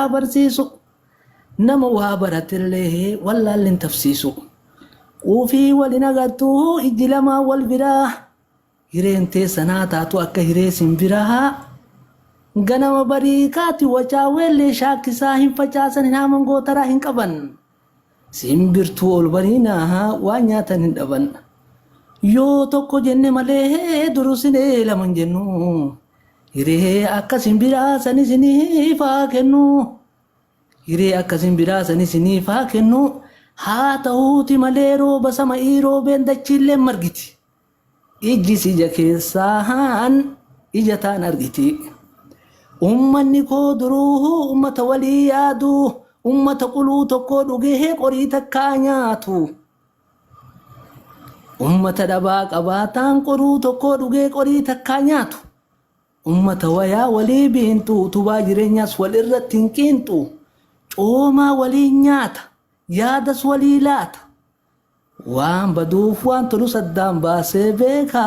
haa barsiisu. Nama waa baratellee wallaalli hin tafsiisu. Quufii wal hin agartu ijji lamaan wal biraa. Hireen teessan haa taatu akka hiree simbiraa. Ganama barii kaati wacaa weellee shaakkisaa hin facaasan hin haaman gootaraa hin qaban. Simbirtuu ol bariinaa waan nyaatan hin dhaban. Yoo tokko jenne malee durusinee lama hin jennu. Hiree akka simbiraa san isiniif haa kennu. Hiree akka simbiraa san isiniif haa kennu. Haa ta'uuti malee rooba sama'ii roobeen dachiilleen margiti. Ijjis ija keessaan ija taan argiti. Ummanni koo duruu ummata walii yaadu, ummata quluu tokkoo dhugee qorii takkaa nyaatu. Ummata dhabaa qabaataan qoruu tokkoo dhugee qorii takkaa nyaatu. Ummata wayaa walii biinxu, utubaa jireenyaas wal irratti hin qiinxu. Coomaa waliin nyaata, yaadas walii laata. Waan baduuf waan tolus addaan baasee beeka.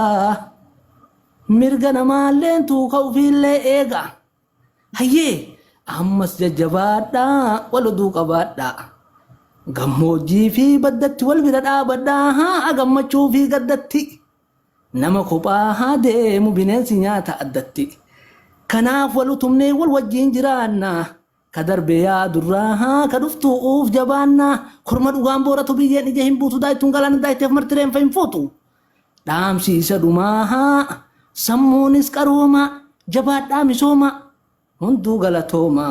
Mirga namaalleen tuuka ofiillee eega. Hayyee ammas jajjabaadhaa wal oduu qabaadhaa. Gammoojjii fi baddatti wal bira dhaabadhaa haa gammachuu fi gaddatti. Nama kophaa haa deemu bineensi nyaata addatti. Kanaaf wal utumnee wal wajjiin jiraanna. Ka darbe yaadurraa haa ka dhuftu uuf jabaanna. Korma dhugaan booratu biyyeen ija hin buutu daayituun galaana daayiteef marti reenfa hin fuutu. Dhaamsi isa dhumaa haa sammuunis qarooma jabaadhaa misooma hunduu galatooma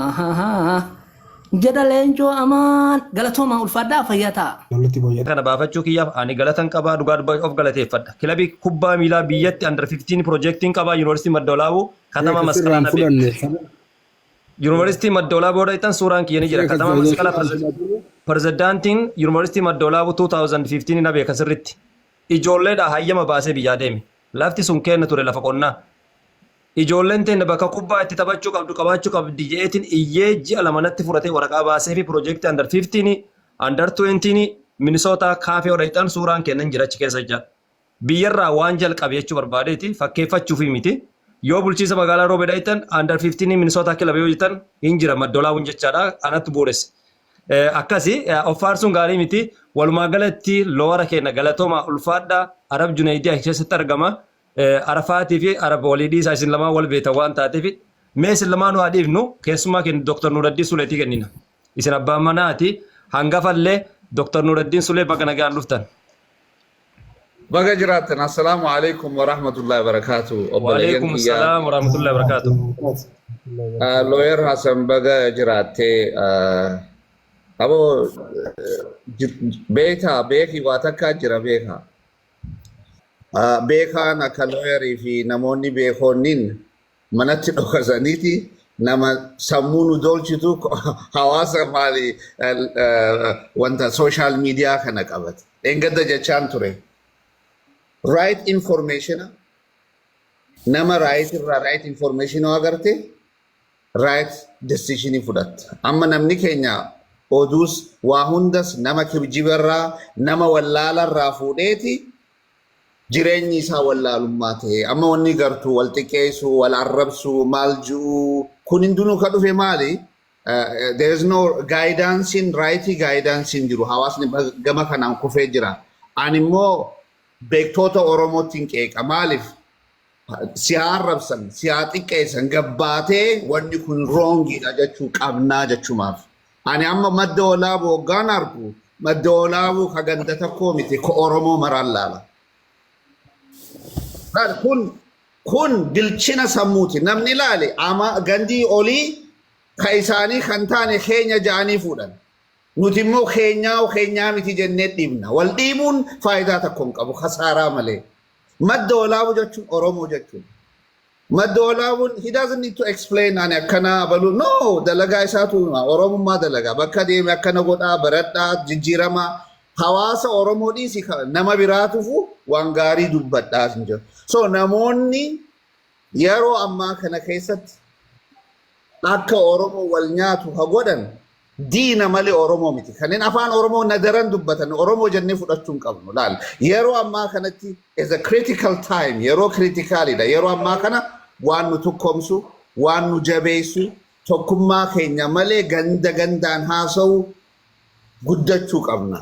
jedha Leencoo Amaan galatoomaa ulfaadhaa fayyaa ta'a. Lollitti booyyee. Kana baafachuu kiyyaaf ani galatan qabaa dhugaa dubba of galateeffadha. Kilabii kubbaa miilaa biyyatti under 15 piroojeektiin qabaa Yuunivarsiitii Madda Walaabuu katama Beeka Masqalaa sirraan na beeku. fudhanne. Yuunivarsiitii Madda Walaabuu yoo dhaqxan suuraan kiyya ni jira. Beeka Katama Masqalaa sirraan pirezidaantiin Yuunivarsiitii Madda Walaabuu 2015 na beeka sirritti. Ijoolleedhaa hayyama baasee biyyaa deeme. Lafti sun kenna ture lafa qonnaa. Ijoolleen teenya bakka kubbaa itti taphachuu qabdu qabaachuu qabdi je'eetiin iyyee ji'a 2 natti fudhatee waraqaa baasee fi piroojeektii under 15, under 20 Minnesota kaafee yoo dhaqxan suuraan kennan jira achi keessa jechaadha. Biyyarraa waan jalqabe jechuu barbaadeeti fakkeeffachuufi miti. Yoo bulchiinsa magaalaa Roobee dhaqxan under 15 Minnesota kilaba yoo jettan hin jira Madda Walaabuun jechaadha anatti bu'uuresse. Akkasi of faarsuun gaarii miti. Walumaa galatti loowara keenya galatoomaa ulfaadha. Arab Junaydiyaa keessatti argama. Arafaatii fi Arab walii dhiisaa isin lamaan wal beektan waan taateef mee isin lamaanuu haa dhiifnu keessummaa keenya Dr. Nuraddiin Suleetii kennina. Isin abbaan manaati hangafallee Dr. Nuraddiin Sulee baga nagaan dhuftan. Baga jiraattan. Assalaamu alaikum wa rahmatullahi wa barakaatu. Obboleeyyan Waalaikum kiyya. salaam wa rahmatullahi wa barakaatuh. Lawyer Hassan baga jiraattee aboo beekaa beekii waa takkaa jira beekaa. Beekaan akka lawyerii fi namoonni beekoonniin manatti dhokasaniiti nama sammuu nu dolchitu hawaasa maali wanta social media kana qabate. Dheengadda jechaan ture. Right information nama right irraa right information yoo agarte right decision fudhatta. Amma namni keenya oduus waa hundas nama kijibarraa nama wallaalarraa fuudheeti jireenyi isaa wallaalummaa ta'e. Amma wanni gartuu wal xiqqeessuu, wal arrabsuu, maal ji'uu kun hundinuu ka dhufe maali? There is no guidance in right guidance hin jiru. Hawaasni gama kanaan kufee jira. Ani immoo beektoota Oromootti hin qeeqa. Maaliif? Si haa arrabsan, si haa xiqqeessan, gabbaatee wanni kun wrongiidha jechuu qabnaa jechumaaf. Ani amma Madda Walaabuu hoggaan argu Madda Walaabuu ka ganda tokkoo miti ka Oromoo maraan laala. Laal kun bilchina sammuuti. Namni ilaale ama gandii olii ka isaanii kan taane keenya ja'anii fuudhan. Nuti immoo keenyaa keenyaa miti jennee dhiibna. Wal dhiibuun faayidaa tokko hin qabu kasaaraa malee. Madda Walaabuu jechuun Oromoo jechuudha. Madda Walaabuun he doesn't need to explain ani akkana abaluu no dalagaa isaatu hima Oromummaa dalagaa bakka deeme akkana godhaa baradhaa jijjiirama hawaasa Oromoo dhiisi nama biraatufu waan gaarii dubbadhaa hin jiru. So namoonni yeroo ammaa kana keessatti akka Oromoo wal nyaatu ha godhan diina malee Oromoo miti. Kanneen afaan Oromoo na daran dubbatan Oromoo jennee fudhachuu hin qabnu. Laal yeroo ammaa kanatti is a critical time yeroo criticalidha. Yeroo ammaa kana waan nu tokkomsu waan nu jabeessu Tokkummaa keenya malee ganda gandaan haasa'u guddachuu qabna.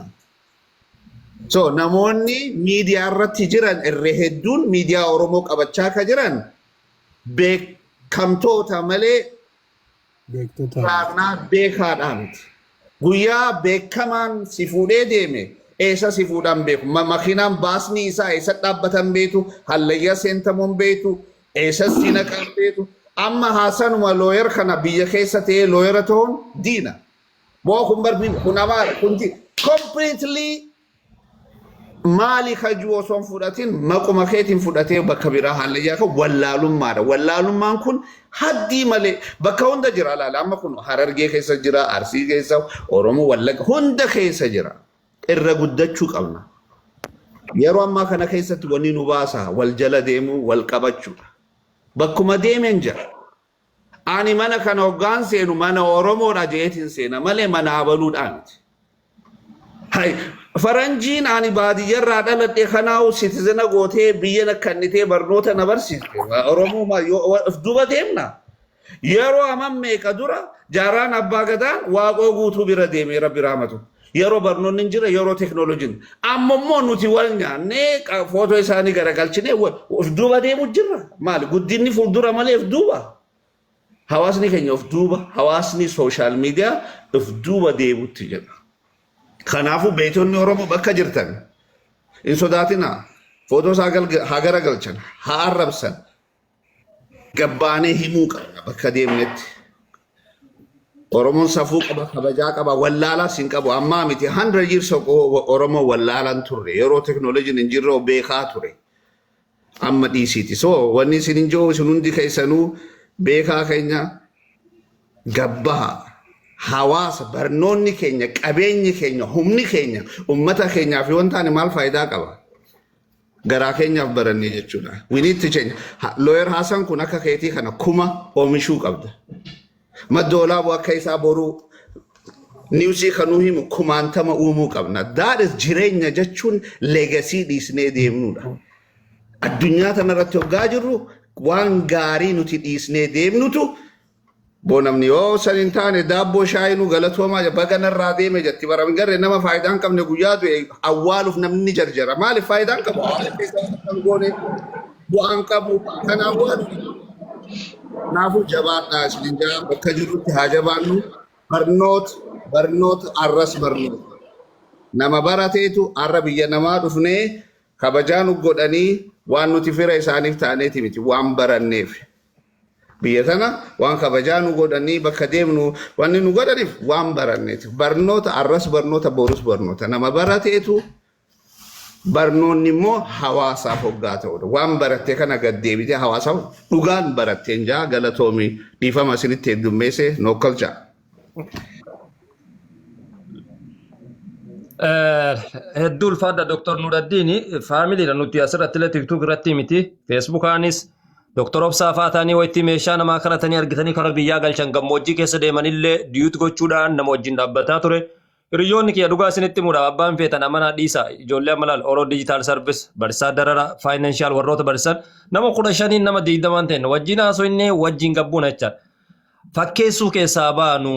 So namoonni miidiyaa irratti jiran irra hedduun miidiyaa Oromoo qabachaa ka jiran beekamtoota malee Beektota. Raarnaa beekaadhaa miti. Guyyaa beekamaan si fuudhee deeme eessa si fuudhan beeku. Makiinaan baasni isaa eessa dhaabbatan beeku, hallayyaa seentamuun beeku, eessa si naqan beeku. Amma haasanuma lawyer kana biyya keessa ta'ee lawyer ta'uun diina. Boo kun barbi kun amaara kun completely maali kajuu osoo hin fudhatin maquma keetiin fudhatee bakka biraa hallayyaa kan wallaalummaadha. Wallaalummaan kun haddii malee bakka hunda jira laala. Amma kun Harargee keessa jira, Arsii keessa, Oromoo Wallagga hunda keessa jira. Irra guddachuu qabna. Yeroo ammaa kana keessatti wanni nu baasa wal jala deemuu, wal qabachuudha. Bakkuma deemeen jira. Ani mana kana hoggaan seenu mana Oromoodha jeetiin seena malee mana abaluudhaa miti. Hai, faranjiin ani baadiyyarraa dhaladhe kanaa'u citizen gootee biyya na kennitee barnoota na barsiiste. Oromoo of duuba deemna. Yeroo amman meeqa dura jaarraan abbaa gadaan Waaqoo Guutuu bira deemee rabbi raamatu. Yeroo barnoonni hin jira, yeroo teknooloojiin. Amma immoo nuti wal nyaannee footoo isaanii garagalchinee of duuba deemu jirra. Maali guddinni fuuldura malee of duuba. Hawaasni keenya of duuba, hawaasni social media of duuba deemutti jira. Kanaafuu beektonni Oromoo bakka jirtan hin sodaatinaa. Footoo isaa haa garagalchan, haa arrabsan. Gabbaanee himuu qabna bakka deemnetti. Oromoon safuu qaba, kabajaa qaba, wallaalaas hin qabu. Ammaa miti 100 years ago Oromoon wallaalaan turre. Yeroo teknooloojiin hin jirre beekaa ture. Amma dhiisiiti. So wanni isin hin jiru isin hundi keessanuu beekaa keenya gabbaha. Hawaasa barnoonni keenya, qabeenyi keenya, humni keenya, ummata keenyaaf yoo hin taane maal faayidaa qaba? Garaa keenyaaf barannee jechuudha. We need to change. Lawyer Hasan kun akka keetii kana kuma oomishuu qabda. Madda Olaaboo akka isaa boruu news kanuu himu kumaantama uumuu qabna. That is jireenya jechuun legacy dhiisnee deemnudha. Addunyaa tanarratti hoggaa jirru waan gaarii nuti dhiisnee deemnutu boo namni yoo san hin taane daabboo shaayii nu galatoomaa baga narraa deeme jetti bara hin garre nama faayidaa hin qabne guyyaa du'e awwaaluuf namni ni jarjara. Maaliif faayidaa hin qabu? Hawaasa keessaa kan goone bu'aan qabu kan awwaalu. Kanaafuu jabaadhaa isin jaa bakka jirrutti haa jabaannu. Barnoota barnoota arras barnoota. Nama barateetu arra biyya namaa dhufnee kabajaa nu godhanii waan nuti fira isaaniif taaneeti miti waan baranneef. Biyya tana waan kabajaa nu godhanii bakka deemnu wanni nu godhaniif waan baranneeti. Barnoota arras barnoota borus barnoota. Nama barateetu barnoonni immoo hawaasaaf hoggaa ta'udha. Waan baratte kana gad deebitee hawaasaaf dhugaan baratteen jaa galatoomii dhiifama isinitti heddummeesse nookkalcha. Hedduu ulfaadha Dr. Nuraddiin faamiliidha nuti asirratti illee TikTok irratti miti Facebookaanis Dr. Obsaa fa'aa ta'anii wayitti meeshaa namaa kadhatanii argitanii karaa biyyaa galchan gammoojjii keessa deemanillee duet gochuudhaan nama wajjin dhaabbataa ture. Hiriyoonni kiyya dhugaa isinitti himuudhaaf abbaan feetan amanaa dhiisa ijoollee amma laal Oro Digital Service barsiisaa Darara Financial warroota barsiisan nama 15n nama 20n ta'e wajjin haasofnee wajjin gabbuuna jechaadha. Fakkeessuu keessaa baanu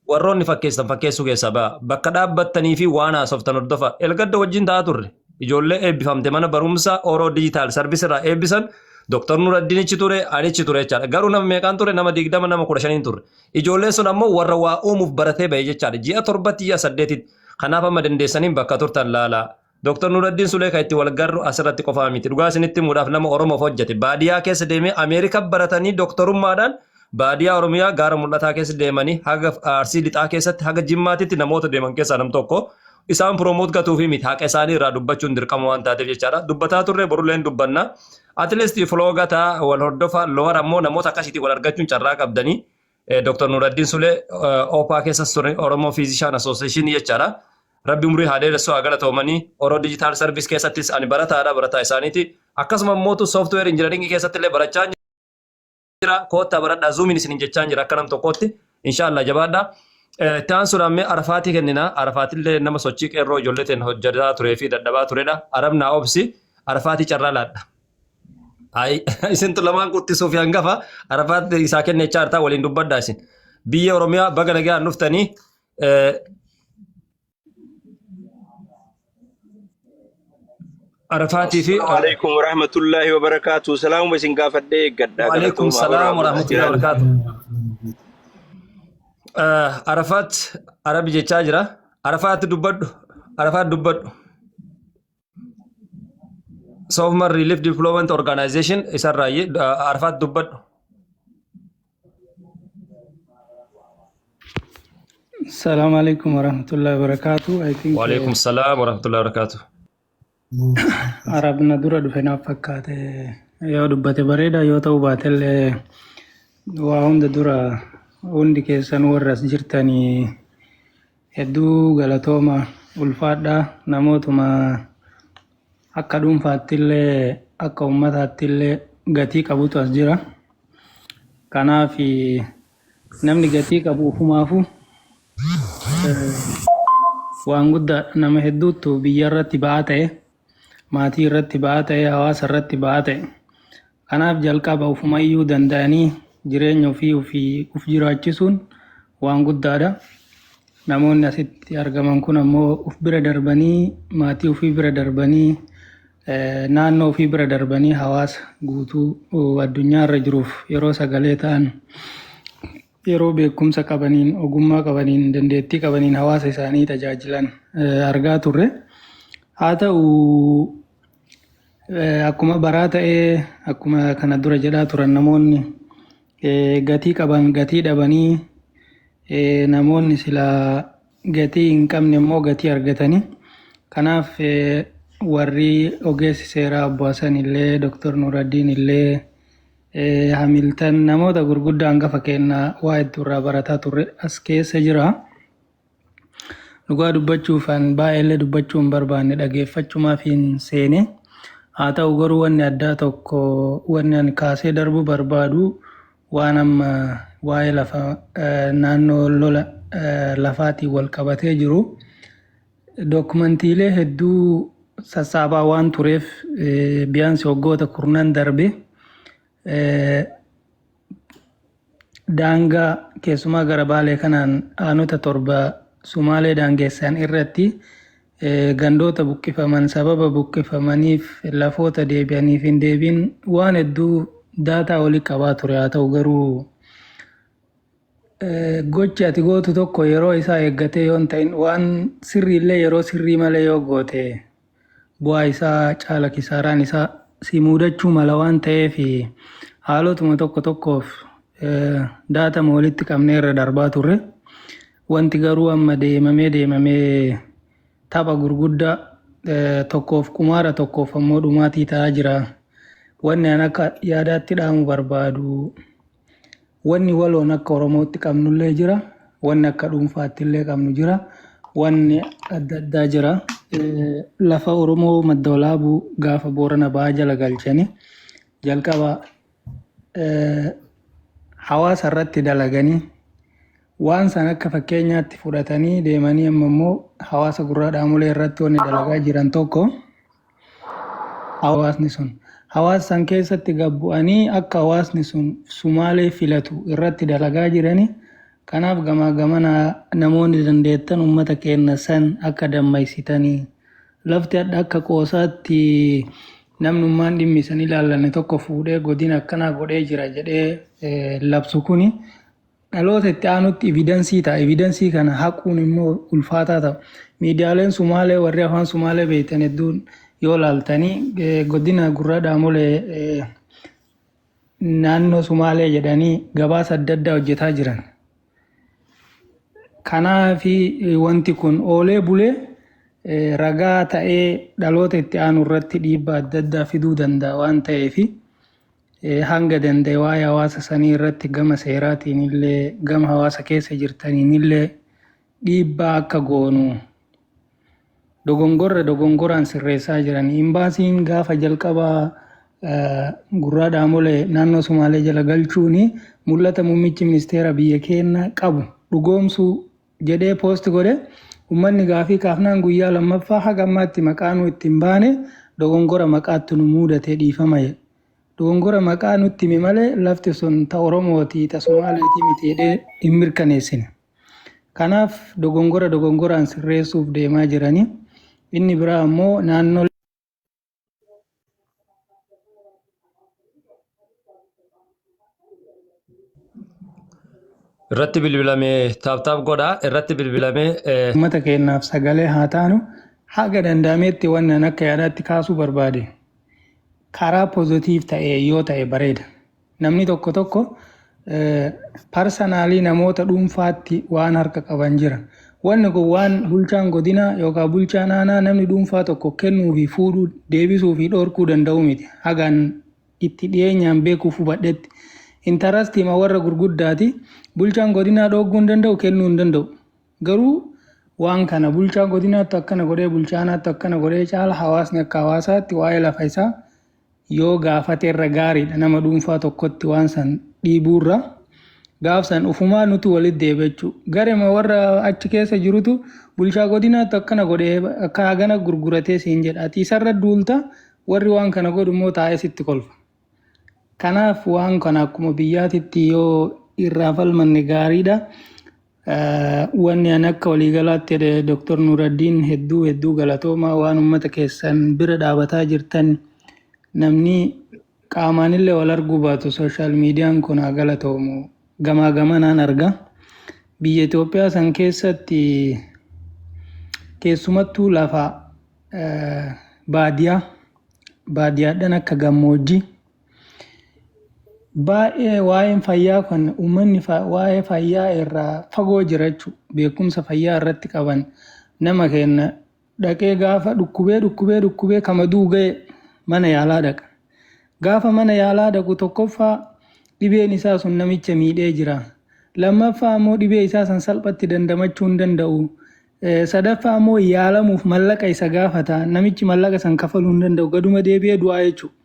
warroonni fakkeessan fakkeessuu keessaa ba'a. Bakka dhaabbattanii fi waan haasoftan hordofa. Elgadda wajjin ta'aa turre. Ijoollee eebbifamte mana barumsaa Oro Digital Service irraa eebbisan Dr. Nuraddiinichi ture anichi ture jechaadha. Garuu nama meeqaan ture nama 20 nama 15n turre. Ijoolleen sun ammoo warra waa uumuuf baratee bahe jechaadha. Ji'a 7tti ji'a 8tti. Kanaaf amma dandeessaniin bakka turtan laalaa. Dr. Nuraddiin Sulee kan itti wal garru asirratti qofaa miti. Dhugaa isinitti himuudhaaf nama Oromoof hojjete. Baadiyyaa keessa deemee Ameerika baratanii doktorummaadhaan baadiyyaa Oromiyaa gaara mul'ataa keessa deemanii haga Arsii lixaa keessatti haga Jimmaatitti namoota deeman keessaa nam tokko. Isaan promote gatuufi miti haqa isaanii irraa dubbachuun dirqama waan taateef jechaadha. Dubbataa turre borulleen dubbanna. At least follow gataa wal hordofa lower ammoo namoota akkasiitiin wal argachuun carraa qabdanii. Dr. Nuraddiin Sulee OPA keessas ture Oromoo Physician Association jechaadha. Rabbi umurii haa dheeressu haa galatoomanii Oro Digital Service keessattis ani barataadha barataa isaaniiti. Akkasuma immoo software engineering keessatti illee barachaa jira. Koottaa baradhaa zoomiin isin jechaa jira akka nam tokkootti. Inshaallah jabaadha. Itti aansuudhaan mee Arafaatii kennina. Arafaatillee nama sochii qeerroo ijoolleetiin hojjetaa turee fi dadhabaa turedha. Arabnaa obsi Arafaatii carraa laadha. Ay, isintu lamaan quxisuu fi hangafa Arafaatti isaa kenne jechaa jirtaa waliin dubbadhaa isin. Biyya Oromiyaa baga nagaan dhuftanii. Arafaatii fi Assalaamu alaikum warahmatullahi wabarakaatu. Salaamuma isin gaafadhee eeggadha. Waalaikum Galatoomaa salaam horaa bulaa warahmatullahi jiraadha. wabarakaatu. Arafaat Arabi jechaa jira. Arafaat dubbadhu. Arafaat dubbadhu. Software Relief Development Organization isarraayi Arafaat dubbadhu. Assalamu alaikum warahmatullahi wabarakatuh. I think Waalaikum salaam warahmatullahi wabarakatuh. Arabna dura dhufe naaf fakkaate yoo dubbate bareeda yoo ta'u baatellee waa hunda dura hundi keessan warra as jirtanii hedduu galatooma ulfaadha namootuma akka dhuunfaattillee akka uummataattillee gatii qabutu as jira. Kanaaf namni gatii qabu ofumaafu waan guddaa nama hedduutu biyya irratti ba'aa ta'e, maatii irratti ba'aa ta'e, hawaasa irratti ba'aa ta'e. Kanaaf jalqaba ofumayyuu danda'anii jireenya ofii ofii of jiraachisuun waan guddaadha. Namoonni asitti argaman kun ammoo of bira darbanii, maatii ofii bira darbanii, naannoo ofii bira darbanii hawaasa guutuu addunyaa irra jiruuf yeroo sagalee ta'an, yeroo beekumsa qabaniin, ogummaa qabaniin, dandeettii qabaniin hawaasa isaanii tajaajilan argaa turre. Haa ta'u akkuma baraa ta'ee akkuma kana dura jedhaa turan namoonni gatii qaban gatii dhabanii namoonni silaa gatii hin qabne immoo gatii argatanii. Kanaaf warri ogeessi seeraa Obbo Hasan illee Dr. Nuraddiin illee Hamilton namoota gurguddaa hangafa keenya waa hedduu irraa barataa turre as keessa jira. Dhugaa dubbachuuf an baay'eellee dubbachuu hin barbaanne dhageeffachumaaf hin seene. Haa ta'u garuu wanni addaa tokko wanni ani kaasee darbuu barbaadu waan amma waa'ee lafa naannoo lola lafaatiin wal qabatee jiru. Dookumantiilee hedduu sassaabaa waan tureef biyaansi waggoota kurnan darbe daangaa keessumaa gara Baalee kanaan aanota 7 Sumaalee daangessan irratti gandoota buqqifaman sababa buqqifamaniif lafoota deebi'aniif hin deebiin waan hedduu daataa walii qabaa ture. Haa ta'u garuu gochi ati gootu tokko yeroo isaa eeggatee yoo hin ta'in waan sirriillee yeroo sirrii malee yoo goote bu'aa isaa caala kisaaraan isaa si mudachuu mala waan ta'eef haalotuma tokko tokkoof daatama walitti qabnee irra darbaa turre. Wanti garuu amma deemamee deemamee tapha gurguddaa tokkoof qumaara tokkoof ammoo dhumaatii ta'aa jira. Wanni an akka yaadaatti dhaamu barbaadu wanni waloon akka Oromootti qabnullee jira. Wanni akka dhuunfaatti illee qabnu jira. Wanni adda addaa jira. Lafa Oromoo Madda Walaabuu gaafa Boorana ba'aa jala galchanii jalqaba hawaasa irratti dalaganii waan san akka fakkeenyaatti fudhatanii deemanii amma immoo hawaasa Gurraa Dhaamolee irratti wanni dalagaa jiran tokko hawaasni sun hawaasa san keessatti gad bu'anii akka hawaasni sun Sumaalee filatu irratti dalagaa jirani. Kanaaf gamaa gamana namoonni dandeettan uummata keenya san akka dammaysitanii lafti hadha akka qoosaatti namnummaan dhimmi isan ilaallanne tokko fuudhee godina akkanaa godhee jira jedhee labsu kuni dhaloota itti aanutti evidensii ta'a. Evidensii kana haquun immoo ulfaataa ta'a. Miidiyaaleen Sumaalee warri afaan Sumaalee beektan hedduun yoo laaltanii godina Gurraa Dhaamolee naannoo Sumaalee jedhanii gabaasa adda addaa hojjetaa jiran. Kanaafi wanti kun oolee bulee ragaa ta'ee dhaloota itti aanu irratti dhiibbaa adda addaa fiduu danda'a waan ta'eef hanga danda'e waa'ee hawaasa sanii irratti gama seeraatiin illee gama hawaasa keessa jirtaniin illee dhiibbaa akka goonu dogongorra dogongoraan sirreessaa jiran. Imbaasiin gaafa jalqabaa Gurraa Dhaamolee naannoo Sumaalee jala galchuun mul'ata muummichi ministeera biyya keenya qabu dhugoomsuu jedhee poost godhe. Uummanni gaafii kaafnaan guyyaa lammaffaa haga ammaatti maqaa nu ittiin baane dogongora maqaatti nu muudate dhiifama jedhe. Dogongora maqaa nutti hime malee lafti sun ta Oromooti ta Somaaleetii miti jedhee hin mirkaneessine. Kanaaf dogongora dogongoraan sirreessuuf deemaa jirani. Inni biraa ammoo naannoo Irratti bilbilamee taap taap godha. Irratti bilbilamee Uummata keenyaaf sagalee haa taanu. Haga danda'ametti wannan akka yaadaatti kaasuu barbaade karaa positive ta'e yoo ta'e bareeda. Namni tokko tokko personally namoota dhuunfaatti waan harka qaban jira. Wanni kun waan bulchaan godinaa yookaan bulchaan aanaa namni dhuunfaa tokko kennuu fi fuudhuu deebisuu fi dhorkuu danda'u miti. Hagaan itti dhiyeenyaan beekuuf hubadhetti. Interestiima warra gurguddaati. Bulchaan godinaa dhooguu hin danda'u, kennuu hin danda'u. Garuu waan kana bulchaa godinaatti akkana godhee, bulchaanaatti akkana godhee caala hawaasni akka hawaasaatti waa'ee lafa isaa yoo gaafate irra gaariidha nama dhuunfaa tokkotti waan san dhiibuurra. Gaaf san ufumaa nuti walitti deebi'a jechuudha. Garema warra achi keessa jirutu bulchaa godinaatti akkana godhee akka hagana gurguratee siin jedha. Ati isarra duulta, warri waan kana godhu immoo taa'ee sitti kolfa. Kanaaf waan kana akkuma biyyaatitti yoo irraa falmanne gaariidha. Wanni ani akka waliigalaatti jedhe, Dr. Nuraddiin, hedduu hedduu galatoomaa. Waan uummata keessan bira dhaabataa jirtan, namni qaamaanillee wal arguu baatu social mediaan kun haa galatoomu, gamaa gamanaan arga. Biyya Itoophiyaa san keessatti keessumattuu lafa baadiyaa baadiyaadhaan akka gammoojjii baay'ee waa'een fayyaa kun uummanni waa'ee fayyaa irraa fagoo jira jechuudha. Beekumsa fayyaa irratti qaban nama kenna dhaqee gaafa dhukkubee dhukkubee dhukkubee kama du'u ga'e mana yaalaa dhaqa. Gaafa mana yaalaa dhaqu tokkoffaa dhibeen isaa sun namicha miidhee jira. Lammaffaa immoo dhibee isaa san salphatti dandamachuu hin danda'u. Sadaffaa immoo yaalamuuf mallaqa isa gaafata. Namichi mallaqa san kafaluu hin danda'u. Gaduma deebi'ee du'aa jechuudha.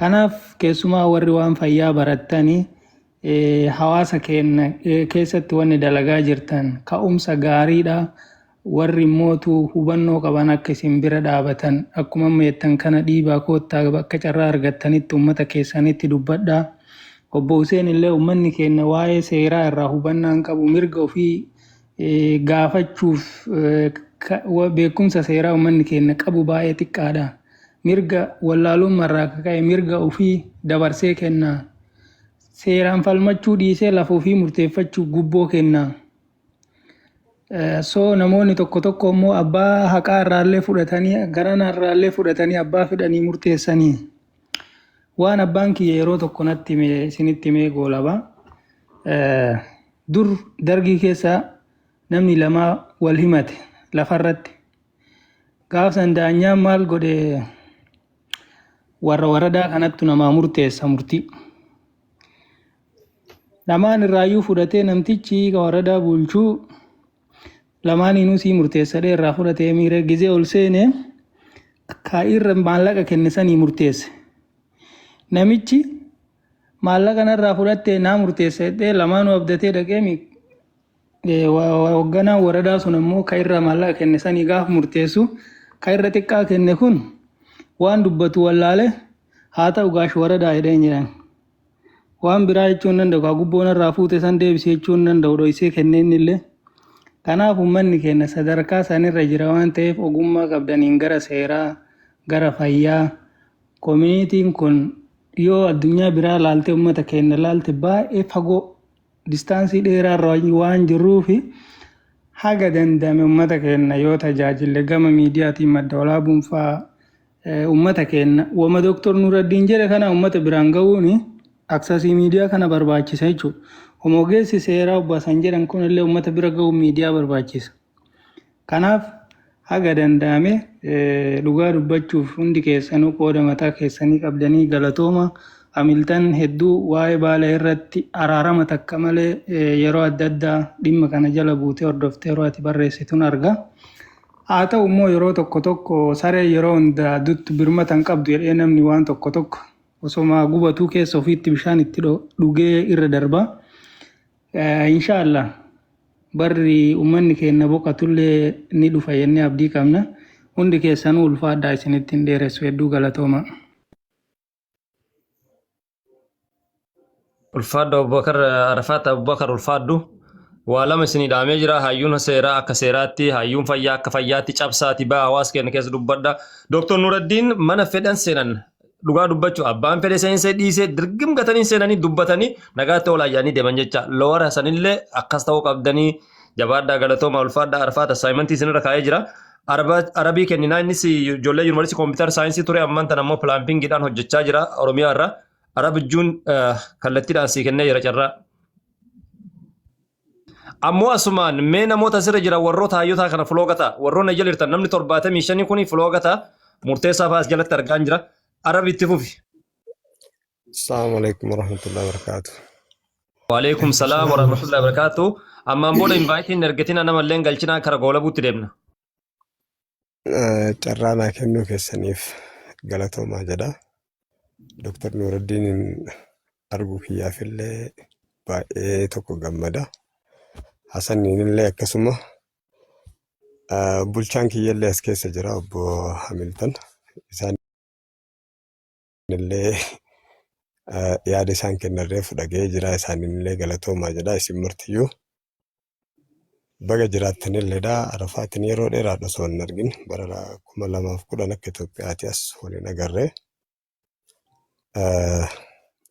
Kanaaf keessumaa warri waan fayyaa barattanii hawaasa keenya keessatti wanni dalagaa jirtan ka'umsa gaariidha. Warri immootu hubannoo qaban akka isin bira dhaabatan, akkuma amma jettan kana, dhiibaa koottaa, bakka carraa argattanitti uummata keessanitti dubbadhaa. Obbo Hussein illee uummanni keenya waa'ee seeraa irraa hubannaa hin qabu, mirga ofii gaafachuuf beekumsa seeraa uummanni keenya qabu baay'ee xiqqaadha. Mirga wallaalummaa irraa akka ka'e mirga ofii dabarsee kenna. Seeraan falmachuu dhiisee lafa ofii murteeffachuuf gubboo kenna. So namoonni tokko tokko immoo abbaa haqaa irraallee fudhatanii, garana irraallee fudhatanii, abbaa fedhanii murteessanii. Waan abbaan kiyya yeroo tokko natti hime isinitti himee goolaba. Dur dargii keessa namni lama wal himate lafarratti. Gaaf san daanyaan maal godhe? Warra waradaa kanattu namaa murteessa murtii. Lamaan irraayyuu fudhatee, namtichi waradaa bulchuu lamaaniinuu sii murteessadhee irraa fudhatee, miira gizee ol seene ka irra maallaqa kenne sanii murteesse. Namichi maallaqa narraa fudhattee naa murteessa jedhee lamaanuu abdatee dhaqee, hoogganaan waradaa sun ammoo ka irra maallaqa kenne sanii gaafa murteessu, ka irra xiqqaa kenne kun waan dubbatu wallaale, "Haa ta'u gaash waradaa," jedheen jedhan. Waan biraa jechuu hin danda'u. Kaa gubboon irraa fuute san deebisee jechuu hin danda'u, dhoysee kenneen illee. Kanaaf uummanni keenya sadarkaa sanirra jira waan ta'eef, ogummaa qabdaniin gara seeraa, gara fayyaa, communityn kun yoo addunyaa biraa laalte, uummata keenya laalte, baay'ee fagoo distance dheeraa irra waan jirruufi, haga danda'ame uummata keenya yoo tajaajille, gama miidiyaatiin Madda Walaabuun fa'aa uummata keenya wama Dooktor Nuraddiin jedhe kana uummata biraan ga'uun accessii miidiyaa kana barbaachisa jechuudha. Ogeessi seeraa obbo Hasan jedhan kun illee uummata bira ga'uun miidiyaa barbaachisa. Kanaaf haga danda'ame dhugaa dubbachuuf hundi keessanuu qooda mataa keessanii qabdanii galatooma. Hamiltan hedduu waa'ee baala irratti araarama takka malee yeroo adda addaa dhimma kana jala buutee hordoftee yeroo ati barreessituun arga. Haa ta'u immoo yeroo tokko tokko saree yeroo hundaa duttu birmata hin qabdu jedhee, namni waan tokko tokko osoma gubatuu keessa ofiitti bishaan itti dhugee irra darba. Inshaallah barri uummanni keenya boqatullee ni dhufa jennee abdii qabna. Hundi keessanuu ulfaadhaa, isinitti hin dheeressu, hedduu galatooma. Ulfaadhu Abubakar Arafaat Abubakar, ulfaadhu. Waa lama isinii dhaamee jira. Hayyuun seeraa akka seeraatti, hayyuun fayyaa akka fayyaatti cabsaati baa hawaasa keenya keessa dubbadha. Dooktor Nuraddiin mana fedhan seenan, dhugaa dubbachuu abbaan fedhe seensee dhiisee dirgim gatanii seenanii dubbatanii nagaatti oolaa yaanii deeman jecha. Loowara sanillee akkas ta'uu qabdanii jabaadhaa, galatooma, ulfaadhaa. Arafaat assignmentii isinirra kaa'ee jira. Arabii kenninaa, innis ijoollee yuunivarsiitii computer science ture, ammaan tan ammoo plumbingiidhaan hojjechaa jira Oromiyaa irra. Arabijjuun kallattiidhaan sii kennee jira carraa. Ammoo asumaan mee namoota asirra jiran warroota hayyotaa kana follow gataa, warroonni jala jirtan, namni 75 kuni follow gataa, murteessaa fa'aa as jalatti argaa jira. Arabi, itti fufi. Assalamu alaikum warahmatullahi wabarakatuh. Waalaikum salaam warahmatullahi wabarakatuh. Ammaan booda inviteiin ergatina, namallee galchinaa, kara goolabuutti deemna. Carraa naa kennuu keessaniif galatoomaa jedha. Dr. Nuuraddiin arguu kiyyaafillee baay'ee tokko gammada. Hasaniin illee akkasuma, bulchaan kiyyallee as keessa jira, obbo Hamilton. Isaan illee yaada isaan kennarree fudhagee jira. Isaaniin illee galatoomaa jedha. Isin martiyyuu baga jiraattanilleedha. Arafaatiin yeroo dheeraadha osoo hin argin, bara 2010 akka Itoophiyaati as waliin agarree.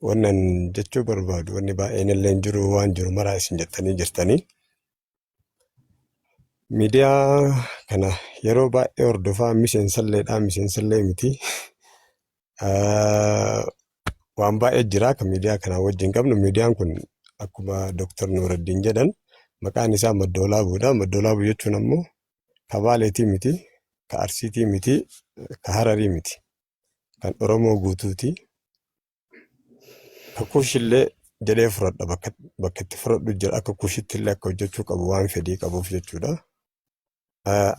Wannan jechuu barbaadu wanni baay'een illee hin jiru, waan jiru maraa isin jettanii jirtanii. Miidiyaa kana yeroo baay'ee hordofaa, miseensalleedha, miseensallee miti. Waan baay'ee jira kan miidiyaa kanaa wajjin qabnu. Miidiyaan kun akkuma Dr. Nuuraddiin jedhan maqaan isaa Maddoolaabuudha. Maddoolaabuu jechuun ammoo ka Baaleetii miti, ka Arsiitii miti, ka Hararii miti. Kan Oromoo guutuuti. Ka Kuushillee jedhee fudhadha, bakka itti fudhadhu jira, akka Kuushitti illee akka hojjechuu qabu waan fedhii qabuuf jechuudha.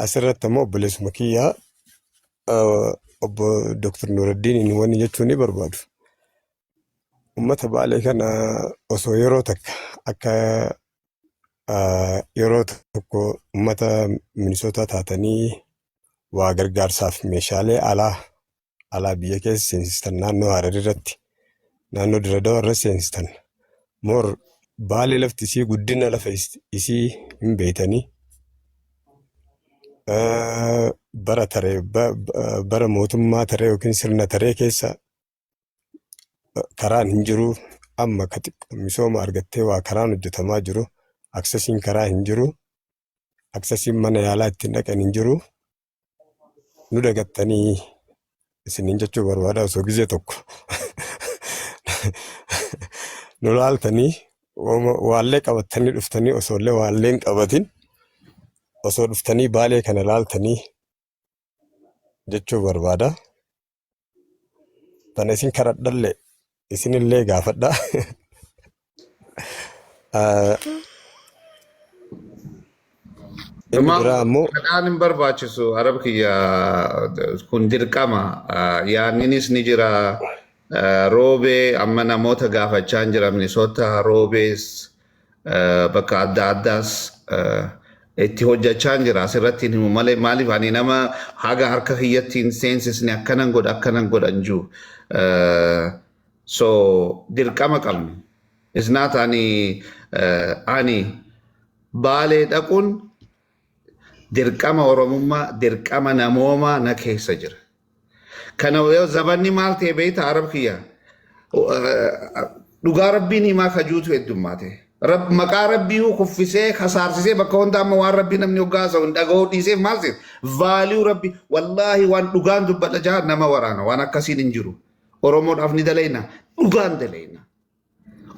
Asirratti ammoo obboleessuma kiyyaa obbo Dr. Nuuraddiin wanni jechuu ni barbaadu. Uummata Baalee kana osoo yeroo takka akka yeroo tokko uummata Minisootaa taatanii waa gargaarsaaf meeshaalee alaa biyya keessa seensistan, naannoo Harar irratti, naannoo Diradawaa irratti seensistan, moor Baalee lafti isii guddina lafa isii hin beeytanii. Bara taree, bara mootummaa taree yookiin sirna taree keessa karaan hin jiru. Amma ka xiqqoo misooma argattee waa karaan hojjetamaa jiru, accessiin karaa hin jiru, accessiin mana yaalaa ittiin dhaqan hin jiru. Nu dagattanii isiniin jechuu barbaada. Osoo gizee tokko nu laaltanii, waallee qabattanii dhuftanii, osoo illee waallee hin qabatin osoo dhuftanii Baalee kana laaltanii jechuu barbaada. Tana isin kadhadhallee isinillee gaafadha. Inni biraa ammoo Kadhaan hin barbaachisu, Arab kiyya, kun dirqama. Yaanninis ni jira. Roobee amma namoota gaafachaa hin jira, Minisoota roobees bakka adda addaas itti hojjechaa hin jira, asirratti hin himu malee. Maaliif ani nama haga harka kiyyatti hin seensisne akkanan godha akkanan godha hin jiru. So dirqama qabna. It's not ani Baalee dhaquun dirqama Oromummaa, dirqama namoomaa na keessa jira. Kana yoo zabanni maal ta'e beekta, Arab kiyya, dhugaa rabbiin himaa kajuutu heddummaate. Maqaa rabbii kuffisee kasaarsisee bakka hunda, amma waan rabbii namni hoggaa haasa'u hin dhaga'uu dhiisee maal ta'e value rabbii. Wallaahi, waan dhugaan dubbadha jaa, nama waraana waan akkasiin hin jiru. Oromoodhaaf ni dalayna, dhugaan dalayna.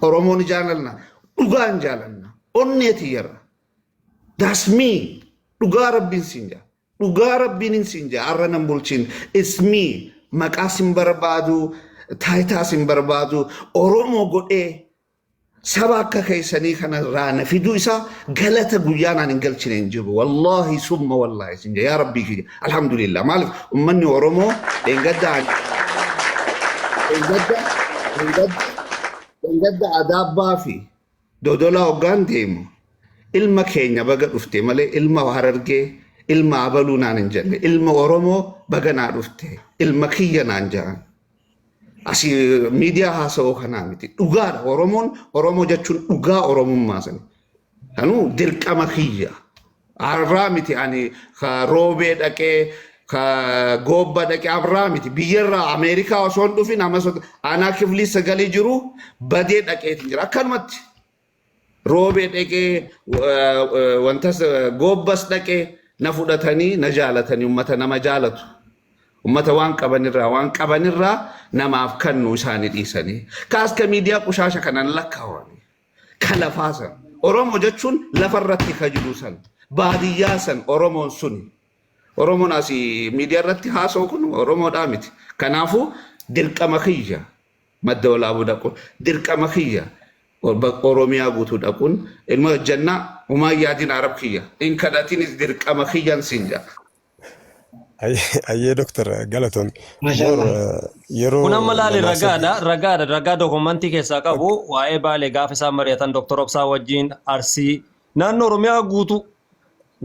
Oromoo ni jaalanna, dhugaan jaalanna. Onnee tiyyarra. That's me. Dhugaa rabbiin siin jaa. Dhugaa rabbiin hin siin jaa. Har'a nan bulchin. It's me. Maqaa sin barbaadu, taayitaa sin barbaadu, Oromoo godhee saba akka keessanii kana irraa na fiduu isaa galata guyyaa naan hin galchine hin jiru. Wallaahi summa wallaahi sin jaa. Yaa Rabbii kiyya. Alhamdulillah. Maaliif uummanni Oromoo dheengadda Adaabbaa fi Dodolaa hoggaan deemu ilma keenya baga dhufte malee ilma Harargee, ilma abaluu naan hin jenne, ilma Oromoo baga naa dhufte, ilma kiyya naan jedhan. Asii miidiyaa haasa'uu kanaa miti. Dhugaadha. Oromoon Oromoo jechuun dhugaa Oromummaa sani. Kanuu dirqama kiyya. Har'aa miti ani ka roobee dhaqee ka goobba dhaqee har'aa miti. Biyyarraa Ameerikaa osoo hin dhufin amma aanaa kiflii sagalee jiru badee dhaqeetiin jira. Akkanumatti roobee dhaqee wantas goobbas dhaqee na fudhatanii na jaalatanii ummata nama jaalatu. Ummata waan qabanirraa waan qabanirraa namaaf kannu isaanii dhiisanii. Kaaska miidiyaa qushaasha kanan lakkaawani. Ka lafaa san. Oromoo jechuun lafarratti ka jiru san. Baadiyyaa san Oromoon suni. Oromoon asii miidiyaa irratti haasa'u kun Oromoodhaa miti. Kanaafuu dirqama kiyya madda walaabuu dhaquun dirqama kiyya Oromiyaa guutuu dhaquun ilma hojjannaa humaa yaadin arab kiyya hin kadhatinis dirqama kiyyan siin jedha. Ayyee doktar galatoom. Moor Mashallah. yeroo Kun amma laali lamaa sadii. ragaadha. Ragaadha. Ragaa dokumentii keessaa qabu waa'ee Baalee gaafa isaan mari'atan Dr. Obsaa wajjin Arsii naannoo Oromiyaa guutuu.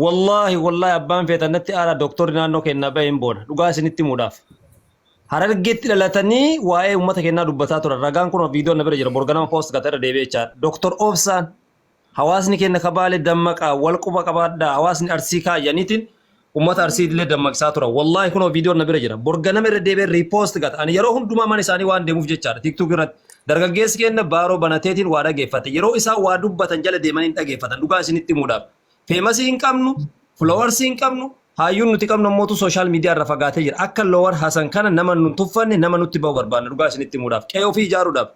Wallaahi wallaahi abbaan feetan natti aara doktorri naannoo keenyaa bahee hin boona. Dhugaa isinitti himuudhaaf. Harargeetti dhalatanii waa'ee uummata keenyaa dubbataa turan. Ragaan kun viidiyoon na bira jira. Borganama poost gata irra deebi'ee jechaadha. Dr. Obsaan hawaasni keenya kabaalee dammaqaa wal quba qabaadhaa hawaasni Arsii kaayyaniitiin uummata Arsii illee dammaqsaa turan. Wallaahi kunoo viidiyoon na bira jira. Borganama irra deebi'ee riipoost gata. Ani yeroo hundumaa mana isaanii waan deemuuf jechaadha. TikTok irratti. Dargaggeessi keenya baaroo banateetiin waa dhageeffate. Yeroo isaan waa dubbatan jala deemanii hin dhageeffatan. Dhugaa isinitti himuudhaaf. Famous hin qabnu, followers hin qabnu, hayyuun nuti qabnu ammootu social media irra fagaatee jira. Akka Lowar Hasan kana nama nu tuffanne nama nutti bahu barbaanna dhugaa isinitti himuudhaaf. Qe'ee ofii ijaaruudhaaf.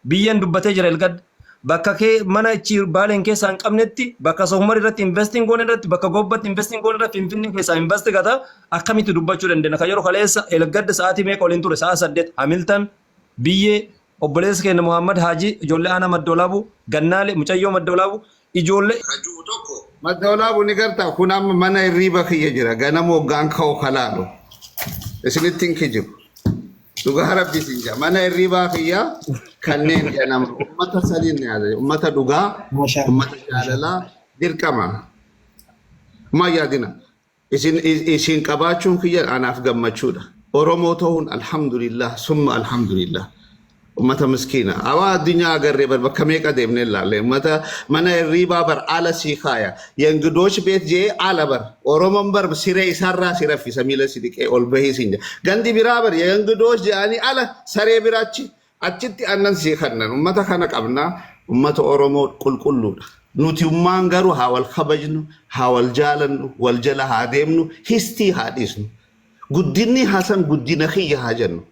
Biyyan dubbatee jira elgad. Bakka kee mana ichi baaleen keessaa hin qabnetti, bakka Sohumar irratti investing goone irratti, bakka Gobbatti investing goone irratti, Finfinnee keessaa invest gata akkamitti dubbachuu dandeenya? Kan yeroo kaleessa elgadda sa'aatii meeqa waliin ture? Sa'a 8 Hamilton biyyee obboleessa keenya Muhammad Haji ijoollee aanaa Maddoolaabu Gannaale mucayyoo Maddoolaabu ijoollee Kajuu tokko. Madda Walaabuu ni gartaa kun amma mana hirriiba kiyya jira ganama hoggaan ka'u kalaalu. Isinitti hin kijibu. Dhugaa rabbi isin jaa. Mana hirriibaa kiyya kanneen ganama ummata saniin yaada. Ummata dhugaa, Mashallah. ummata jaalalaa dirqama. Maa yaadina. Isin isin qabaachuun kiyya anaaf gammachuudha. Oromoo ta'uun alhamdulillah summa alhamdulillah. Ummata miskiina. Awaa addunyaa agarree bar bakka meeqa deemnee ilaalle. Ummata mana hirriibaa bar ala sii kaaya. Yengidoosh beet jee ala bar. Oromoon bar siree isaarraa si raffisa miila si dhiqee ol bahii siin jedha. Gandi biraa bar yengidoosh jedhanii ala saree biraachi achitti annan sii kannan. Ummata kana qabna. Ummata Oromoo qulqulluudha. Nuti ummaan garuu haa wal kabajnu, haa wal jaalannu, wal jala haa deemnu, histii haa dhiisnu. Guddinni Hasan guddina kiyya haa jennu.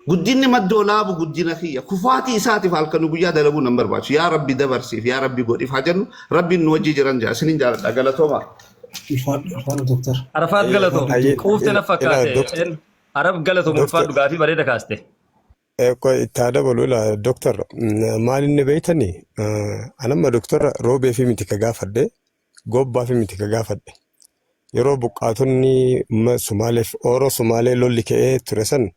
Guddinni madda olaabu guddina kiyya. Kufaatii isaatiif halkan guyyaa dalaguu nan barbaachisu. Yaa Rabbi dabarsiif, yaa Rabbi godhiif haa jennu. Rabbiin nu wajjii jiran jaa. Isinin jaaladha. Galatooma. Ulfaadhu ulfaadhu doktar. Arafaat galatoom Ayyee quufte na ila fakkaate doktar Arab galatoom doktar ulfaadhu gaafii bareeda kaaste. Itti haa dabalu ila doktar maal inni beeytani anamma doktora roobee fi miti ka gaafadhe gobbaa fi miti ka gaafadhe yeroo buqqaatonni Somaaleef Ooroo Somaalee lolli ka'ee ture san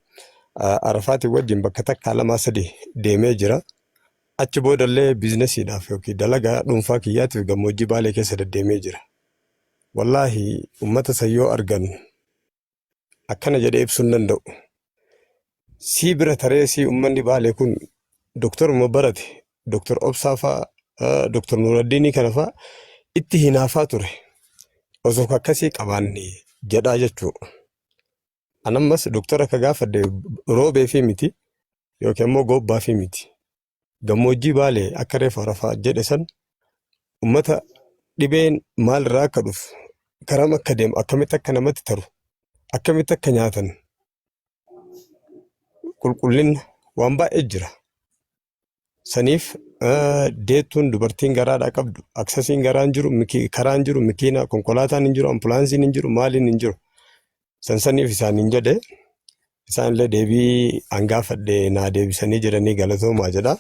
Arafaatiin wajjin bakka takkaa lamaa sadi deemee jira. Achi boodallee biizinesiidhaaf yookiin dalagaa dhuunfaa kiyyaatiif gammoojjii Baalee keessa deddeemee jira. Wallaahi uummata san yoo argan akkana jedhee ibsuu hin danda'u. Sii bira taree sii uummanni Baalee kun doktoruma barate doktor Obsaa fa'aa doktor Nuuraddiinii kana fa'aa itti hinaafaa ture. Osoo akkasii qabaanne jedhaa jechuudha. Anammas doktora ka gaafadhe roobee fi miti yookiin immoo gobbaa fi miti. Gammoojjii Baalee akka reefu Arafaa jedhe san ummata dhibeen maalirraa akka dhufu garam akka deemu akkamitti akka namatti taru akkamitti akka nyaatan qulqullina waan baay'ee jira. Saniif deettuun dubartiin garaadhaa qabdu aksasiin garaan jiru karaan jiru mikiina konkolaataan hin jiru ambulaansiin hin jiru maaliin hin jiru. San saniif isaaniin jedhe isaan illee deebii an gaafadhe naa deebisanii jedhanii galatoomaa jedha.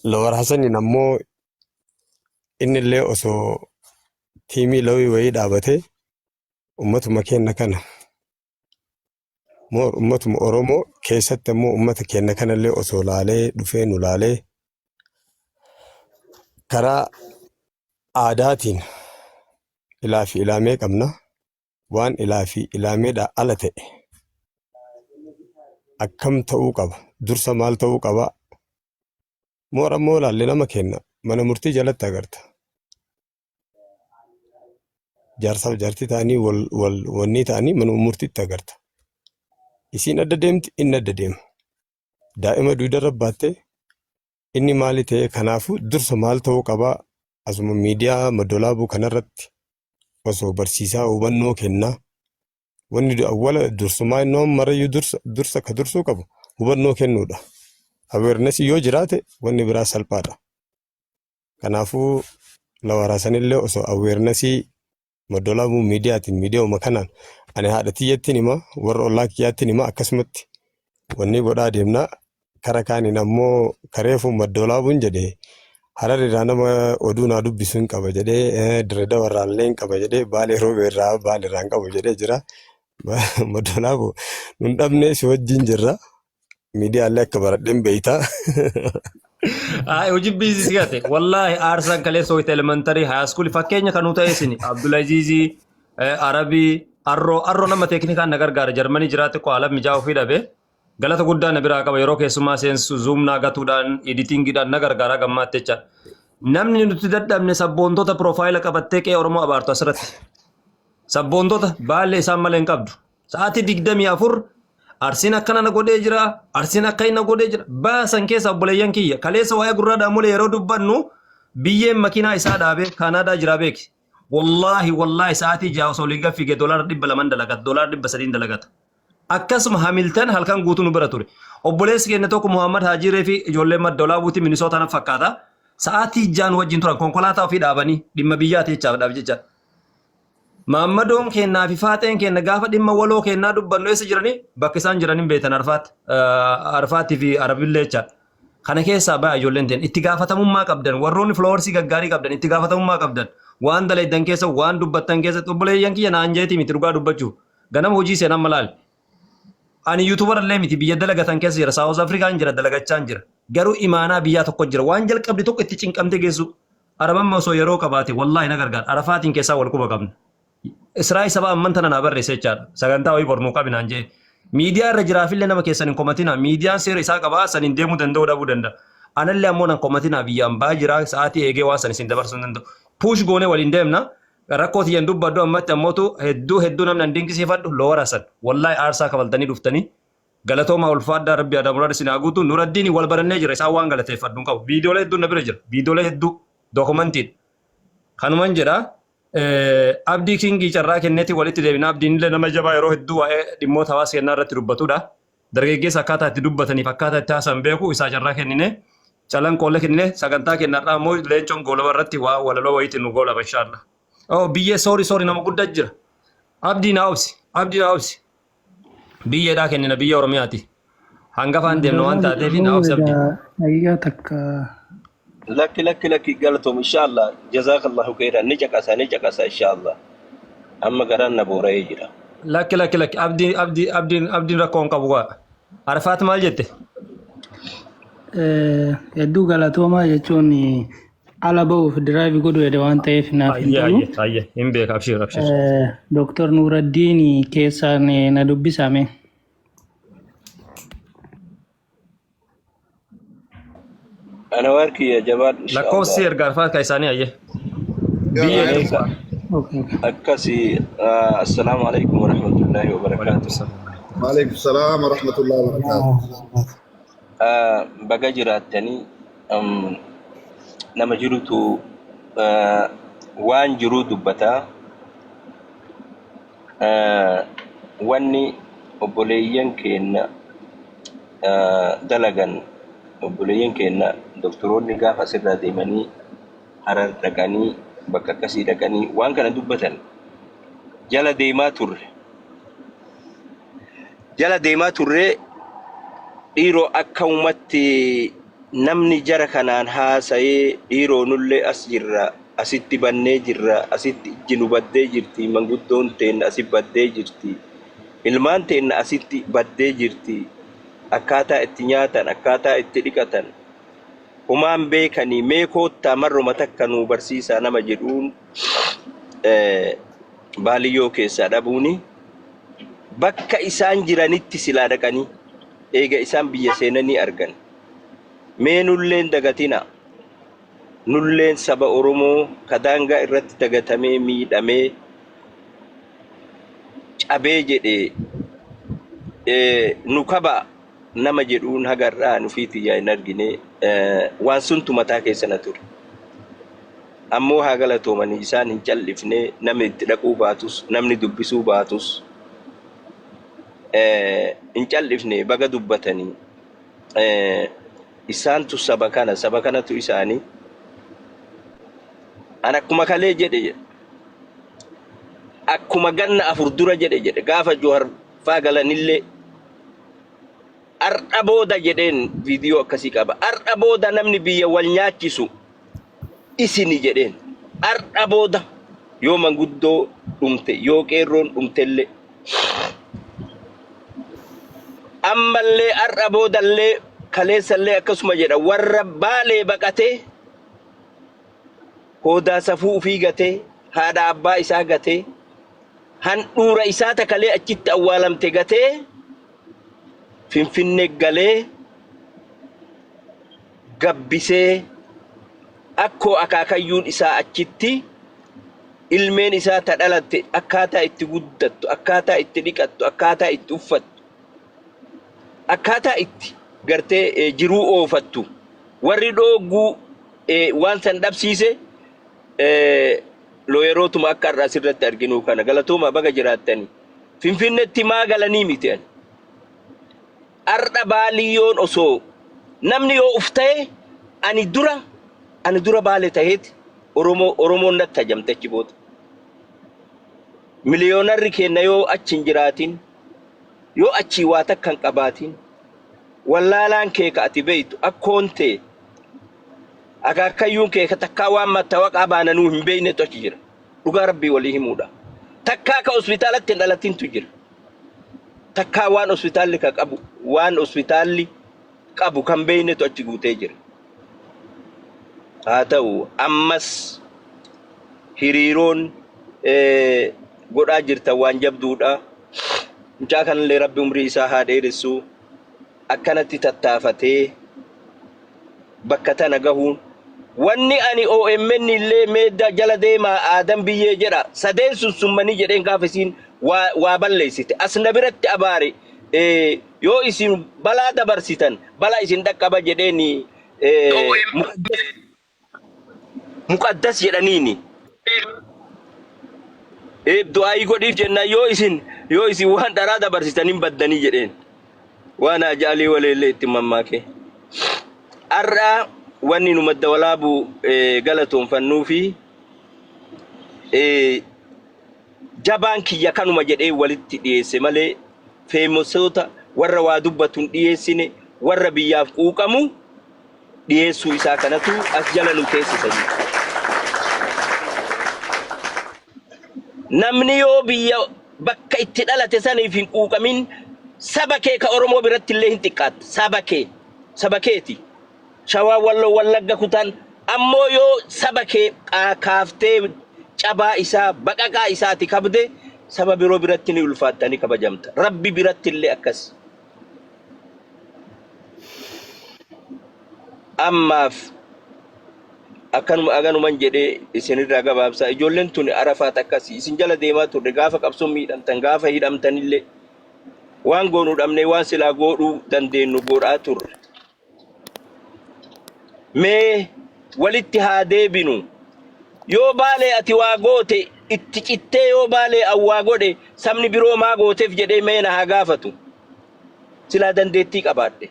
Lawar Hasaniin ammoo inni illee osoo tiimii lawii wayii dhaabatee ummatuma keenya kana moor ummatuma Oromoo keessatti ammoo ummata keenya kanallee osoo laalee dhufee nu laalee karaa aadaatiin ilaa fi ilaamee qabna. Waan ilaa fi ilaameedhaa ala ta'e Akkam ta'uu qaba? Dursa maal ta'uu qaba? Moora immoo laalle nama kenna mana murtii jalatti agarta. Jaarsaaf jaartii ta'anii wal wal wannii ta'anii mana murtiitti agarta. Isiin adda deemti, inni adda deema. Daa'ima duudarra baattee inni maali ta'e? Kanaafuu dursa maal ta'uu qabaa? Asuma miidiyaa Madda kanarratti osoo barsiisaa hubannoo kennaa, wanni awwala dursumaa inni marayyuu dursa ka dursuu qabu hubannoo kennuudha. Awareness yoo jiraate wanni biraa salphaadha. Kanaafuu lawaraasanillee osoo awarenessii Madda Walaabuu miidiyaatiin, miidiyauma kanaan ani haadha tiyyattiin hima, warra ollaa kiyyaattiin hima, akkasumatti wanni godhaa deemna. Kara kaaniin ammoo kareefu Madda Walaabuun jedhe Harar irraa nama oduu naa dubbisu hin qaba jedhee, Dirre Dawa irraa illee hin qaba jedhee, Baalee Roobee irraa Baale irraa hin qabu jedhee jira. Madda Walaabuu nun dhabnee, si wajjin jirra. Miidiyaalee akka baradheen beeyta. Ay, hojii biizii si gate. Wallaahi aarsaan kaleessa wayita elementary high school fakkeenya kanuu ta'e isin Abdulaziizii, Arabii, Arroo, Arroo nama teeknikaan na gargaara. Jarmanii jiraate koo haala mijaa'uu ofii dhabe. Galata guddaa na biraa qaba. Yeroo keessummaa seensu zoom naa gatuudhaan editingiidhaan na gargaara gammaatti jecha. Namni nuti dadhabne sabboontota piroofaayila qabattee qe'ee Oromoo abaartu asirratti. Sabboontota baallee isaan malee hin qabdu. Sa'aatii 24 Arsiin akkana na godhee jira, Arsiin akka inni na godhee jira. Baasan keessa obboleeyyan kiyya. Kaleessa waa'ee gurraa daamolee yeroo dubbannu biyyeen makiinaa isaa dhaabee Kaanaadaa jira beeki. Wallaahi wallaahi sa'aatii 6 osoo liiga fiigee $200 dalagata, $300 dalagata. Akkasuma Hamilton halkan guutuu nu bira ture. Obboleessi keenya tokko Muhammad Hajiiree fi ijoolleen Madda Walaabuuti Minisootaa na fakkaata. Sa'aatii 6 wajjin turan konkolaataa ofii dhaabanii dhimma biyyaati jechaaf dhaab jecha. Maammadoon keennaa fi faaxeen keenna gaafa dhimma waloo keennaa dubbannu eessa jiranii? Bakka isaan jiran hin beektan, Arfaat, Arfaatii fi Arabillee jechaadha. Kana keessaa ba'a ijoolleen teen itti gaafatamummaa qabdan, warroonni followersii gaggaarii qabdan itti gaafatamummaa qabdan, waan dalaydan keessa, waan dubbattan keessatti. Obboleeyyan kiyya, naan jeetii miti, dhugaa dubbachuuf ganama hojii seenan malaali. Ani YouTuber illee miti, biyya dalagatan keessa jira. South Afrikaan jira, dalagachaan jira. Garuu imaanaa biyyaa tokko jira. Waan jalqabdi tokko itti cinqamte geessu. Arabamma osoo yeroo qabaate wallaahi na gargaara. Arafaatiin keessaa wal quba qabna. Israa'ii saba amman tana naa barreesse jechaadha. Sagantaa wayii bornuu qabinaan jee. Miidiyaa irra jiraafillee nama keessan hin komatina. Miidiyaan seera isaa qabaa, saniin deemuu danda'uu dhabuu danda'a. Anallee ammoo nan komatina, biyyaan baa jira, sa'aatii eegee waan san isin dabarsuu hin danda'u. Push goonee waliin deemna. Rakkoo tiyyan dubbadhu ammatti ammootu hedduu hedduu namni an dinqisiifadhu loowara san. Wallaahi aarsaa kafaltanii dhuftanii. Galatoomaa, ulfaadhaa, Rabbi aadaa muraada isin haa guutu. Nuraddiin wal barannee jira, isaan waan galateeffadhu hin qabu. Viidiyoolee hedduun na bira jira. Viidiyoolee hedduu dookumantiidha. Kanuman jedha. Abdii Kingii carraa kenneetii walitti deebina. Abdiin illee nama jabaa yeroo hedduu waa'ee dhimmoota hawaasa kennaa irratti dubbatudha. Dargaggeessa akkaataa itti dubbataniif akkaataa itti haasan beeku, isaa carraa kennine. Calan qoolle kennine. Sagantaa kennarraa immoo leencoon goolaba irratti waa walaloo wayiitiin nu goolaba inshaallah. Oh, biyyee, sorry sorry, nama guddaa jira. Abdii naa obsi. Abdii naa obsi. Biyyeedhaa kennina, biyya Oromiyaati. Hangafaan deemna waan taateef naa obsi, Abdii. Daqiiqaa takka. Lakki lakki lakki, galatoom, inshallah, jazakallahu khairan, ni caqasa, ni caqasa, inshallah. Amma garaan na boora'ee jira. Lakki lakki lakki, Abdii Abdii Abdiin Abdiin rakkoo hin qabu waa. Arfaat maal jette? Hedduu galatoomaa jechuun ala ba'uuf drive godhu jedhe waan ta'eef naaf hin Ayyee tolu. Ayyee ayyee, hin beeka, abshiir abshiir. Dooktar Nuuraddiin keessaan na dubbisame. Anawaar kiyya, jabaadhu Lakkoofsi inshallah. erga Arfaat ka isaanii, ayyee. Biyyee. Eega akkasi, assalaamu alaikum warahmatullahi wabarakaatuh. Waalaikum salaam wa rahmatullahi wa barakatuh. Baga jiraattanii. Nama jirutu waan jiruu dubbataa. Wanni obboleeyyan keenna dalagan, obboleeyyan keenna doktoroonni gaafa asirraa deemanii Harar dhaqanii, bakka akkasii dhaqanii waan kana dubbatan jala deemaa turre. Jala deemaa turre dhiiroo, akkamumatti namni jara kanaan haasa'ee, dhiiroo nullee as jirra, asitti bannee jirra, asitti ijji nu baddee jirti, manguddoon teenna asi baddee jirti, ilmaan teenna asitti baddee jirti, akkaataa itti nyaatan, akkaataa itti dhiqatan humaan beekanii, mee koottaa marruma takka nuu barsiisaa nama jedhuun baaliyyoo keessaa dhabuuni, bakka isaan jiranitti silaa dhaqanii Eega isaan biyya seenanii argan. Mee nulleen dagatina. Nulleen saba Oromoo ka daangaa irratti dagatamee miidhamee cabee jedhe nu kaba nama jedhuun haga har'aa nufii tiyyaa hin argine waan suntu mataa keessa na ture. Ammoo haa galatoomanii isaan hin callifne namni itti dhaquu baatus namni dubbisuu baatus hin callifne baga dubbatanii isaantu saba kana saba kanatu isaanii an akkuma kalee jedhe jedhe akkuma ganna 4 dura jedhe jedhe gaafa Johar faa galanillee Ar'a booda jedheen viidiyoo akkasii qaba. Ar'a booda namni biyya wal nyaachisu isini jedheen. Ar'a booda yoo manguddoo dhumte yoo qeerroon dhumtellee. Ammallee ar'a boodallee kaleessallee akkasuma jedha warra baalee baqatee hoodaa safuu ufii gatee haadha abbaa isaa gatee handhuura isaa takalee achitti awwaalamte gatee Finfinne galee gabbisee akkoo akaakayyuun isaa achitti ilmeen isaa ta dhalatte akkaataa itti guddattu, akkaataa itti dhiqattu, akkaataa itti uffattu, akkaataa itti gartee jiruu oofattu warri dhoogguu waan san dhabsiise looyerootuma akka har'a asirratti arginuu kana galatoomaa baga jiraattanii. Finfinnetti maa galanii miti ani. Ar'a baaliyyoon osoo namni yoo uf ta'e ani dura ani dura baale ta'eeti Oromoo Oromoon natti hajamte achi booda. Miliyoonarri keenna yoo achi hin jiraatin yoo achii waa takka hin qabaatin wallaalaan kee ka ati beeytu akkoon tee akaakayyuun kee ka takkaa waan mattawaqaa baananuu hin beeynetu achi jira. Dhugaa rabbii walii himuudha. Takkaa ka hospitaalatti hin dhalatintu jira. Takkaa waan hospitaalli ka qabu waan hospitaalli qabu kan beeynetu achi guutee jira. Haa ta'u ammas hiriiroon godhaa jirtan waan jabduudha. Mucaa kanallee rabbi umrii isaa haa dheeressu. Akkanatti tattaafatee bakka tana gahuun wanni ani OMN illee meedda jala deemaa aadan biyyee jedha sadeen sun summanii jedheen gaafa isiin waa, waa balleessite as na biratti abaare eh, yoo isin balaa dabarsitan balaa isin dhaqqaba jedheeni eh, muqaddas muqaddas jedhaniini eh, du'aayii godhiif jennaan yoo isin yoo isin waan dharaa dabarsitan hin baddanii jedheen waan haajaalii waleellee itti mammaakee. Har'a wanni nu madda walaabu galatoonfannuu fi jabaan kiyya kanuma jedhee walitti dhiyeesse malee feemosoota warra waa dubbatu hin dhiyeessine warra biyyaaf quuqamu dhiyeessuu isaa kanatu as jala nu teessisa jechuudha. Namni yoo biyya bakka itti dhalate saniif hin quuqamin saba kee ka Oromoo biratti illee hin xiqqaatta. Saba kee. Saba keeti. Shawaa, Walloo, Wallagga kutaan ammoo yoo saba kee kaaftee cabaa isaa baqaqaa isaati kabde saba biroo biratti ni ulfaatta ni kabajamta. Rabbi biratti illee akkas. Ammaaf akkanuma aganuman jedhee isinirraa gabaabsa. Ijoolleen tuni Arafaat akkasi. Isin jala deemaa turre gaafa qabsoon miidhamtan gaafa hidhamtanillee waan goonu dhabnee waan silaa goodhuu dandeenyu godhaa turre. Mee walitti haa deebinu. Yoo baalee ati waa goote itti cittee yoo baalee an waa godhe sabni biroo maa gooteef jedhee mee na haa gaafatu. Silaa dandeettii qabaadhe.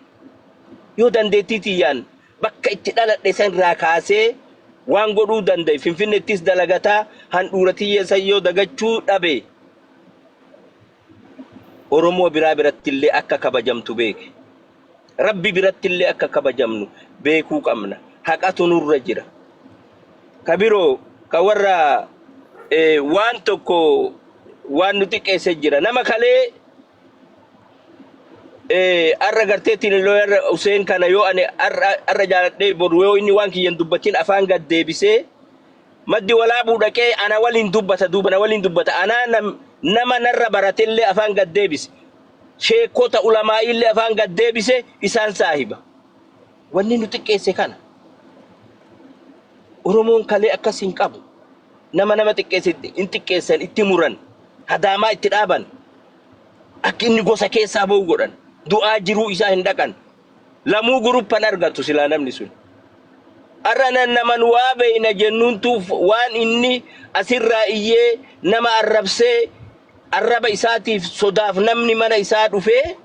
Yoo dandeettii tiyyaan bakka itti dhaladhe san irraa kaasee waan godhuu danda'e Finfinnettis dalagataa handhuura tiyya san yoo dagachuu dhabe Oromoo biraa birattillee akka kabajamtu beeki. Rabbi birattillee akka kabajamnu beekuu qabna. Haqatu nurra jira. Ka biroo ka warra waan tokko waan nu xiqqeesse jira. Nama kalee Arra garteetiin looyarra Huseen kana yoo ani arra arra jaaladhee boru yoo inni waan kiyyan dubbatin afaan gad deebisee maddi walaabuu dhaqee ana waliin dubbata duuba na waliin dubbata anaa nam, nama narra baratellee afaan gad deebise. Sheekota ulamaa'iillee afaan gad deebise isaan saahiba. Wanni nu xiqqeesse kana. Oromoon kalee akkas hin qabu. Nama nama xiqqeesse hin xiqqeessan itti muran. Hadaamaa itti dhaaban. Akka inni gosa keessaa ba'u godhan. Du'aa jiruu isaa hin dhaqan. Lamuu guruppan argatu silaa namni sun. Har'a nan naman waa beeyna jennuuntu waan inni asirraa iyyee nama arrabsee arraba isaatiif sodaaf namni mana isaa dhufee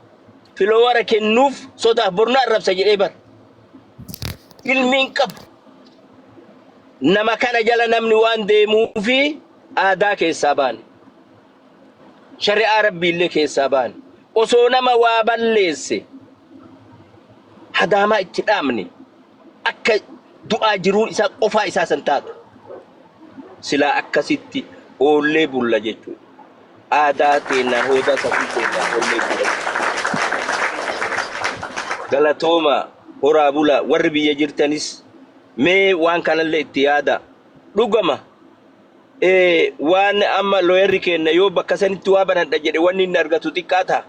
filoowara kennuuf sodaaf borna arrabsa jedhee bar. Ilmiin qabu. Nama kana jala namni waan deemuufi aadaa keessaa baane. Shari'aa rabbiillee keessaa baane. Osoo nama waa balleesse hadaamaa itti dhaabne akka du'aa jiruun isaa qofaa isaa san taatu. Silaa akkasitti oollee bulla jechuudha. Aadaa teennaan hoodaa safuu teennaan oollee bulla. Galatooma horaa bulaa warri biyya jirtanis mee waan kanallee itti yaada. Dhugama waan amma looyarri kenna yoo bakka sanitti waa banadha jedhe wanni inni argatu xiqqaa ta'a.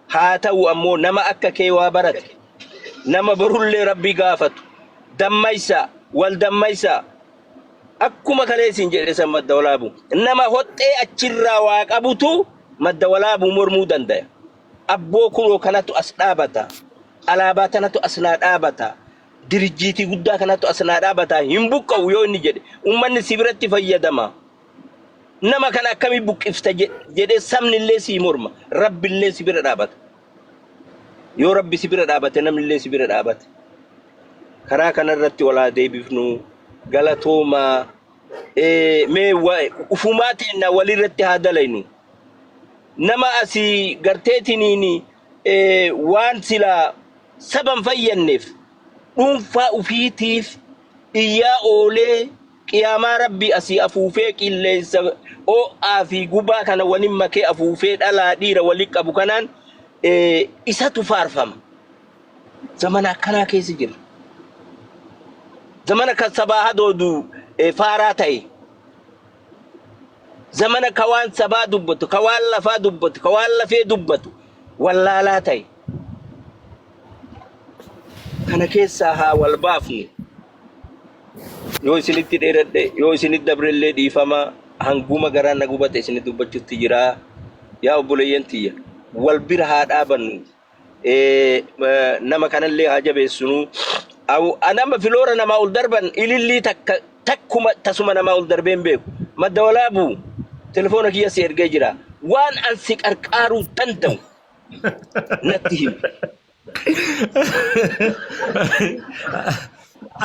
Haa ta'u ammoo nama akka kee waa barate nama borullee rabbi gaafatu dammaysa wal dammaysa akkuma kalee isin jedhe san madda walaabu nama hoxxee achirraa waa qabutu madda walaabuu mormuu dandaya. Abboo kunoo kanatu as dhaabata. Alaabaa tanatu as naa dhaabata. Dirijjiitii guddaa kanatu as naa dhaabata. Hin buqqa'u yoo inni jedhe ummanni si biratti fayyadama. Nama kana akkamii buqqifta jedhee sabni illee sii morma. Rabbi illee si bira dhaabata. Yoo rabbi si bira dhaabate namni illee si bira dhaabate. Karaa kanarratti wal haa deebifnu. Galatoomaa. Mee ufumaa teenna walirratti haa dalaynu. Nama asii garteetiniin waan silaa saban fayyanneef dhuunfaa ufiitiif iyyaa oolee qiyaamaa rabbii asii afuufee qilleensa oo'aa fi gubaa kana walin makee afuufee dhalaa dhiira wali qabu kanaan isatu faarfama. Zamana akkanaa keessa jirra. Zamana kan sabaa hadoodu faaraa ta'e. Zamana ka waan sabaa dubbatu, ka waan lafaa dubbatu, ka waan lafee dubbatu wallaalaa ta'e. Kana keessaa haa wal baafnu. Yoo isinitti dheeradhe, yoo isinitti dabrellee dhiifama hanguma garaan na gubate isinitti dubbachuutti jira. Yaa obboleeyyan tiyya, wal bira haa dhaabannu. Nama kanallee haa jabeessinu. Anama filoora namaa ol darban ilillii takka takkuma tasuma namaa ol darbee hin beeku. Madda walaabuu telefoona kiyya si ergee jira. Waan an si qarqaaruu danda'u natti himi.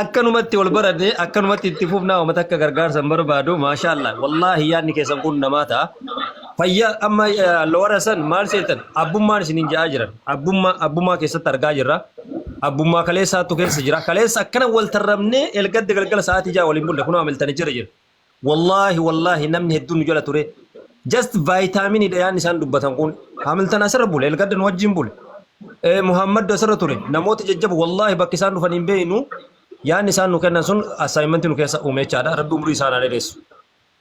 Akkanumatti wal baranne akkanumatti itti fufnaa uummata akka gargaarsa hin barbaadu maashaallah wallaahi yaadni keessan kun namaa ta'a. Fayyaa amma lowara san maal seetan abbummaan isiniin ja'aa jiran abbummaa abbummaa keessatti argaa jirra. Abbummaa kaleessaattu keessa jira kaleessa akkana wal tarramnee elgadde galgala sa'aatii ja'a waliin bulle kunoo amiltanii jira jira. Wallaahi wallaahi namni hedduun nu jala ture. Just vaayitaaminiidha yaadni isaan dubbatan kun. Hamiltan asirra bule, Elgadda nu wajjin bule. Muhammad asirra ture. Namoota jajjabo wallaahi bakki isaan dhufan hin beeknu. Yaadni isaan nu kennan sun assaayimentii nu keessa uume jechaadha. Rabbi umurii isaan haa dheeressu.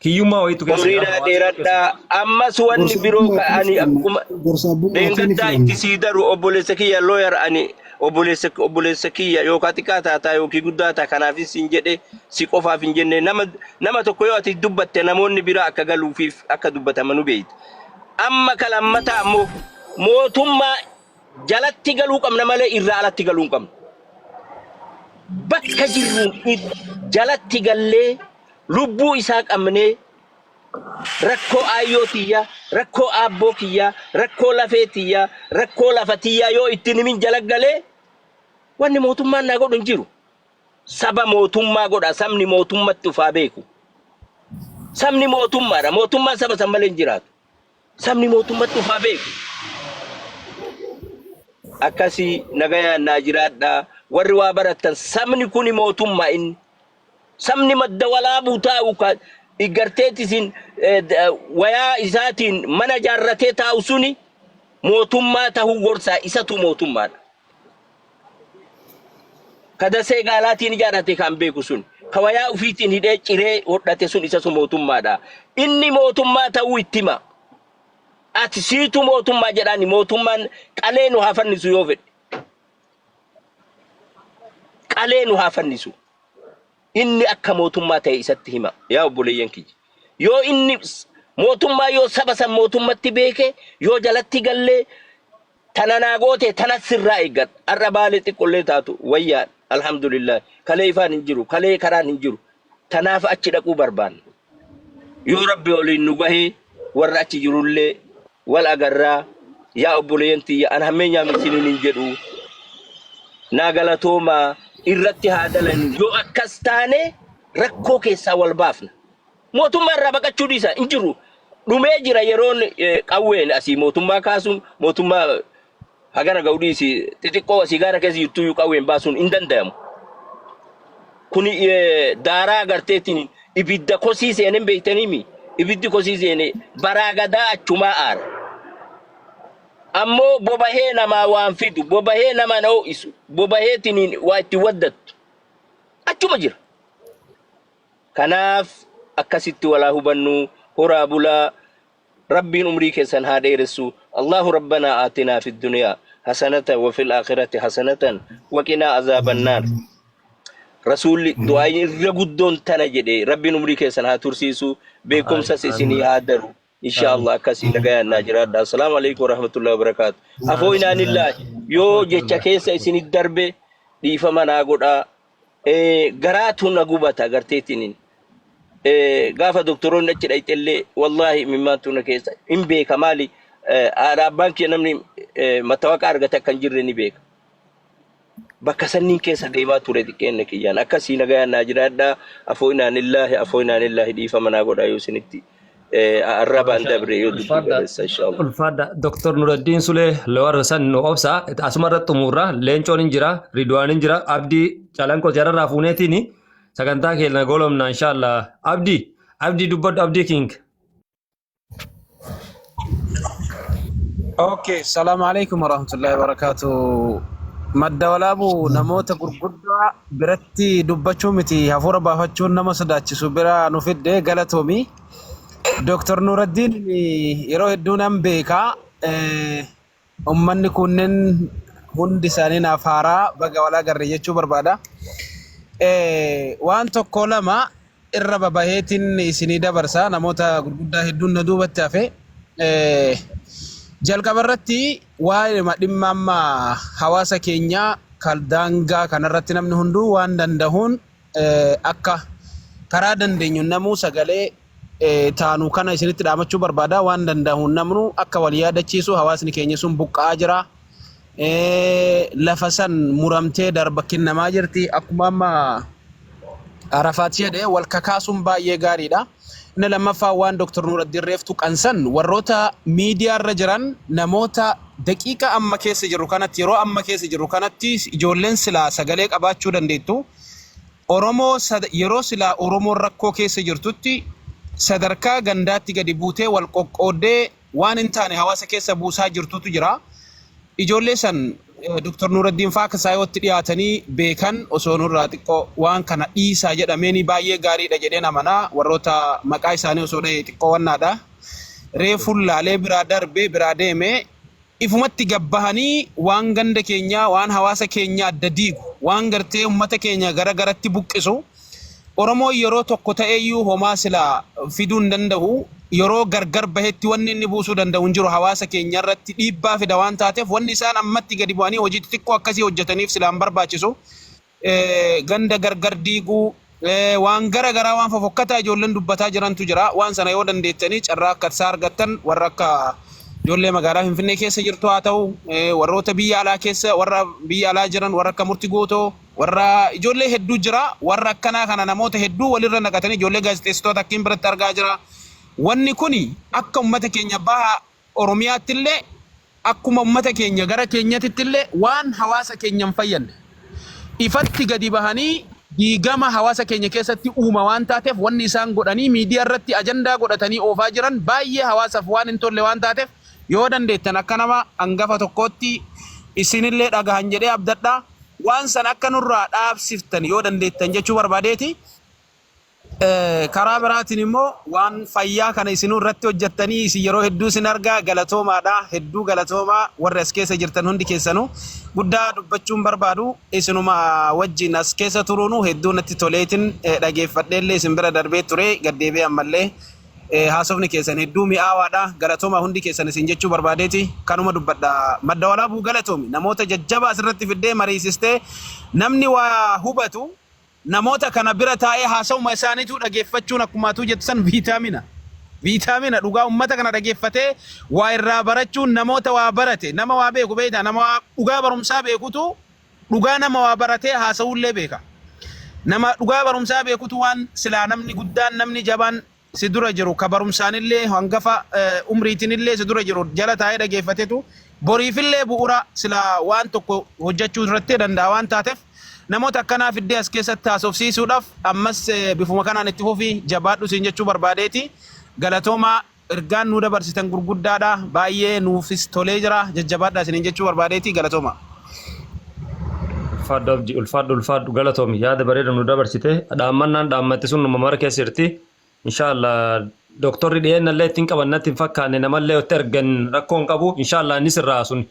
Kiyyummaa wayiitu keessa jira. Umriidhaa Hawaasa keessa. dheeradhaa. Ammas wanni Gorsa biroo ka abbummaatiin ani filanna. akkuma Gorsa abbummaatiin ni dheengaddaa itti filanna. sii daru obboleessa kiyya lawyer ani obboleessa obboleessa kiyya yookaan xiqqaa taataa yookiin guddaa taa kanaafis siin jedhe si qofaaf hin jenne nama nama tokko yoo ati dubbatte namoonni biraa akka galuufiif akka dubbatamanu beeyta. Amma ka lammataa ammoo mootummaa jalatti galuu qabna malee irraa alatti galuu hin qabnu. Bakka jirruun jalatti gallee lubbuu isaa qabnee rakkoo aayyoo tiyyaa, rakkoo aabboo kiyyaa, rakkoo lafee tiyyaa, rakkoo lafa tiyyaa yoo itti himin jala galee wanni mootummaan naa godhu hin jiru. Saba mootummaa godha, sabni mootummatti ufaa beeku. Sabni mootummaadha, mootummaan saba san malee hin jiraatu. Sabni mootummatti ufaa beeku. Akkasii nagayaan naa jiraadha. Warri waa barattan sabni kuni mootummaa inni. Sabni madda walaabuu taa'u ka garteetti isin wayaa isaatiin mana jaarratee taa'u suni mootummaa tahuu gorsaa isatu mootummaadha. Ka dasee gaalaatiin ijaarrate kan beeku sun ka wayaa ufiitiin hidhee ciree hodhate sun isatu mootummaadha. Inni mootummaa ta'uu itti hima. Ati siitu mootummaa jedhaani mootummaan qalee nu haa fannisu yoo fedhe. Qalee nu haa fannisu. Inni akka mootummaa ta'e isatti hima yaa obboleeyyan kiyya. Yoo inni mootummaa yoo saba san mootummatti beeke yoo jalatti gallee tana naa goote tana sirraa eeggadha. Har'a baalee xiqqollee taatu wayyaa alhamdulillah. Kalee ifaan hin jiru kalee karaan hin jiru. Tanaaf achi dhaquu barbaanna. Yoo Rabbi oliin nu gahee warra achi jirullee wal agarraa yaa obboleeyyan tiyya an hammeenyaam isiniin hin jedhu naa galatoomaa irratti haa dalanu yoo akkas taane rakkoo keessaa wal baafna. Mootummaa irraa baqachuu dhiisa hin jiru. Dhumee jira yeroon qawween asii mootummaa kaasuun mootummaa hagana ga'u dhiisi xixiqqoo asii gaara keessa jirtuyyuu qawween baasuun hin danda'amu. Kuni daaraa agarteetiin ibidda kosii seeneen beektaniimi ibiddi kosii seene baraa gadaa achumaa aara. Ammoo bobahee namaa waan fidu bobahee nama na ho'isu bobaheetiin waa itti waddattu achuma jira. Kanaaf akkasitti walaa hubannu horaa bulaa Rabbiin umrii keessan haa dheeressu. Allahu Rabbanaa aatinaa fi duniyaa hasanatan wa fil aakhirati hasanatan wa qinaa azaaban naar. Rasuulli du'aayin irra guddoon tana jedhe Rabbiin umrii keessan haa tursiisu beekumsas isinii haa daru. Insha Allah akkasii nagayaan naa jiraadha. Assalaamu alaikum warahmatullahi wabarakaatu. Afoo inaanillaahi yoo jecha keessa isinit darbe dhiifama naa godhaa. Garaatu na gubata garteetiniin. Gaafa doktoroonni achi dhayxellee wallaahi imimmaantu na keessa hin beeka maali haadha abbaan kee namni mattawaqa argate akka hin jirre ni beeka. Bakka sanniin keessa deemaa ture xiqqeenna kiyyaan akkasii nagayaan naa jiraadhaa afoo inaanillaahi afoo inaanillaahi dhiifama naa godhaa yoo isinitti arrabaan dabre yoo dubbii Ulfaadha. balleessa inshaallah. Ulfaadha. Dr. Nuraddiin Sulee Lawar san nu obsa. Asuma irratti xumurra. Leencoon hin jira. Ridwaan hin jira. Abdii Calanqoo jararraa fuuneetiin sagantaa keenya goolomna inshallah. Abdii Abdii dubbadhu Abdii King. Okay, salaamu alaikum warahmatullahi wabarakatuh. Madda walaabuu namoota gurguddaa biratti dubbachuu miti hafuura baafachuun nama sodaachisu bira nu fidde galatoomi. Dr. Nuraddiin yeroo hedduu nan beeka. Ummanni kunneen hundi isaanii naaf haaraa baga wal agarre jechuu barbaada. Waan tokko lama irra babaheetiin isinii dabarsa namoota gurguddaa hedduun na duubatti hafe. Jalqaba irratti waa'ee dhimma amma hawaasa keenyaa kan daangaa kanarratti namni hunduu waan dandahuun akka karaa dandeenyu namuu sagalee taanu kana isinitti dhaamachuu barbaada. Waan danda'uun namnu akka wal yaadachiisu hawaasni keenya sun buqqa'aa jira. Lafa san muramtee darba kennamaa jirti. Akkuma amma Arafaat jedhe wal kakaasuun baay'ee gaariidha. Inni lammaffaa waan Dr. Nuraddiin Reeftuu qansan warroota miidiyaa irra jiran namoota daqiiqa amma keessa jirru kanatti yeroo amma keessa jirru kanatti ijoolleen silaa sagalee qabaachuu dandeettu. Oromoo yeroo silaa Oromoon rakkoo keessa jirtutti sadarkaa gandaatti gadi buutee wal qoqqooddee waan hin taane hawaasa keessa buusaa jirtutu jira. Ijoollee san Dr. Nuuraddiin faa akka saayootti dhiyaatanii beekan osoo nurraa xiqqoo waan kana dhiisaa jedhameeni baay'ee gaariidha jedheen amana. Warroota maqaa isaanii osoo dha'e xiqqoo wannaadha. Reefuun laalee biraa darbe biraa deeme ifumatti gad bahanii waan ganda keenyaa, waan hawaasa keenyaa adda diigu, waan gartee ummata keenya gara garatti buqqisu, Oromoon yeroo tokko ta'eeyyuu homaa silaa fiduu hin danda'u. Yeroo gargar bahetti wanni inni buusuu danda'u hin jiru. Hawaasa keenya irratti dhiibbaa fida waan taateef wanni isaan ammatti gadi bu'anii hojii xixiqqoo akkasii hojjetaniif silaa hin barbaachisu. Ganda gargar diiguu, waan gara garaa waan fofokkataa ijoolleen dubbataa jirantu jira. Waan sana yoo dandeettanii carraa akka isaa argattan warra akka ijoollee magaalaa Finfinnee keessa jirtu haa ta'u, warroota biyya alaa keessa warra biyya alaa jiran warra akka Murti Guutoo, warra ijoollee hedduu jira. Warra akkanaa kana namoota hedduu walirra naqatanii ijoollee gaazexeessitoota akkiin biratti argaa jira. Wanni kuni akka ummata keenya baha Oromiyaatti illee akkuma ummata keenya gara keenyatitti illee waan hawaasa keenya hin fayyadne ifatti gadi bahanii diigama hawaasa keenya keessatti uuma waan taateef wanni isaan godhanii miidiyaa irratti ajandaa godhatanii oofaa jiran baay'ee hawaasaaf waan hin tolle waan taateef yoo dandeettan akka nama hangafa tokkootti isinillee dhagahan jedhee abdadha. Waan sana akka nurraa dhaabsiftan yoo dandeettan jechuu barbaadeeti. Karaa biraatiin immoo waan fayyaa kana isinuu irratti hojjettanii isin yeroo hedduu isin argaa galatoomaadha. Hedduu galatoomaa warri as keessa jirtan hundi keessanuu guddaa dubbachuun barbaadu isinuma wajjin as keessa turuunu hedduu natti toleetin dhageeffadheellee isin bira darbee ture gaddeebi'ee ammallee haasofni keessan hedduu mi'aawaadha. Galatoomaa hundi keessan isin jechuu barbaadeeti kanuma dubbadha. Madda Walaabuu galatoomi namoota jajjabaa asirratti fiddee mariisistee namni waa hubatu Namoota kana bira taa'ee haasawuma isaaniituu dhageeffachuun akkuma atuu jettu san viitaamina. Viitaamina dhugaa ummata kana dhageeffatee waa irraa barachuun namoota waa barate nama waa beeku beektaa nama waa dhugaa barumsaa beekutu dhugaa nama waa baratee haasawullee beeka. Nama dhugaa barumsaa beekutu waan silaa namni guddaan namni jabaan si dura jiru ka barumsaanillee hangafa umriitinillee si dura jiru jala taa'ee dhageeffatetu boriifillee bu'ura silaa waan tokko hojjechuu irratti danda'a waan taateef namoota akkanaa fiddee as keessatti haasofsiisuudhaaf ammas bifuma kanaan itti fufi jabaadhu siin jechuu barbaadeeti galatoomaa ergaan nuu dabarsitan gurguddaadha baay'ee nuufis tolee jira jajjabaadha isiniin jechuu barbaadeeti galatoomaa. Ulfaadhu Abdi, ulfaadhu ulfaadhu galatoomi yaada bareeda nu dabarsite dhaammannaan dhaammatti sun numa mara keessa jirti. Inshaallah doktorri dhiyeennallee ittiin qaban natti hin fakkaanne namallee itti ergan rakkoo hin qabu inshaallah inni sirraa sun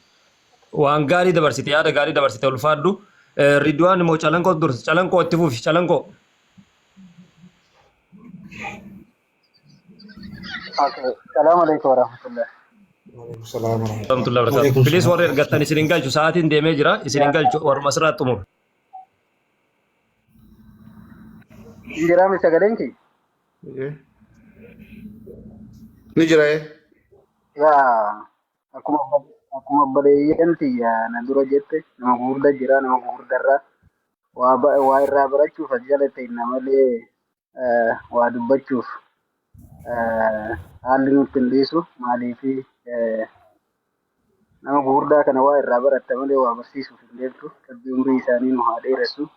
waan gaarii dabarsite yaada gaarii dabarsite ulfaadhu. Ridwaan immoo calanqoo dursa calanqoo itti fufi calanqoo. Okay. Salaam alaikum warahmatullah. Waalaikum salaam warahmatullahi. Warahmatullahi wabarakatuh. Waalaikum Please salaam. warri ergattan isin hin galchu sa'aatiin deemee jira isin hin galchu waruma asirraa xumur. Injiraami sagaleen kee? Ni jira eh? Yaa akkuma akkuma obboleeyyan tiyya na dura jette nama gurgudda jira nama gurguddarraa waa waa irraa barachuuf as jala teenna malee waa dubbachuuf haalli nutti hin dhiisu maaliif nama gugurdaa kana waa irraa baratta malee waa barsiisuuf hin deemtu. Rabbi umrii isaanii nu haa dheeressu.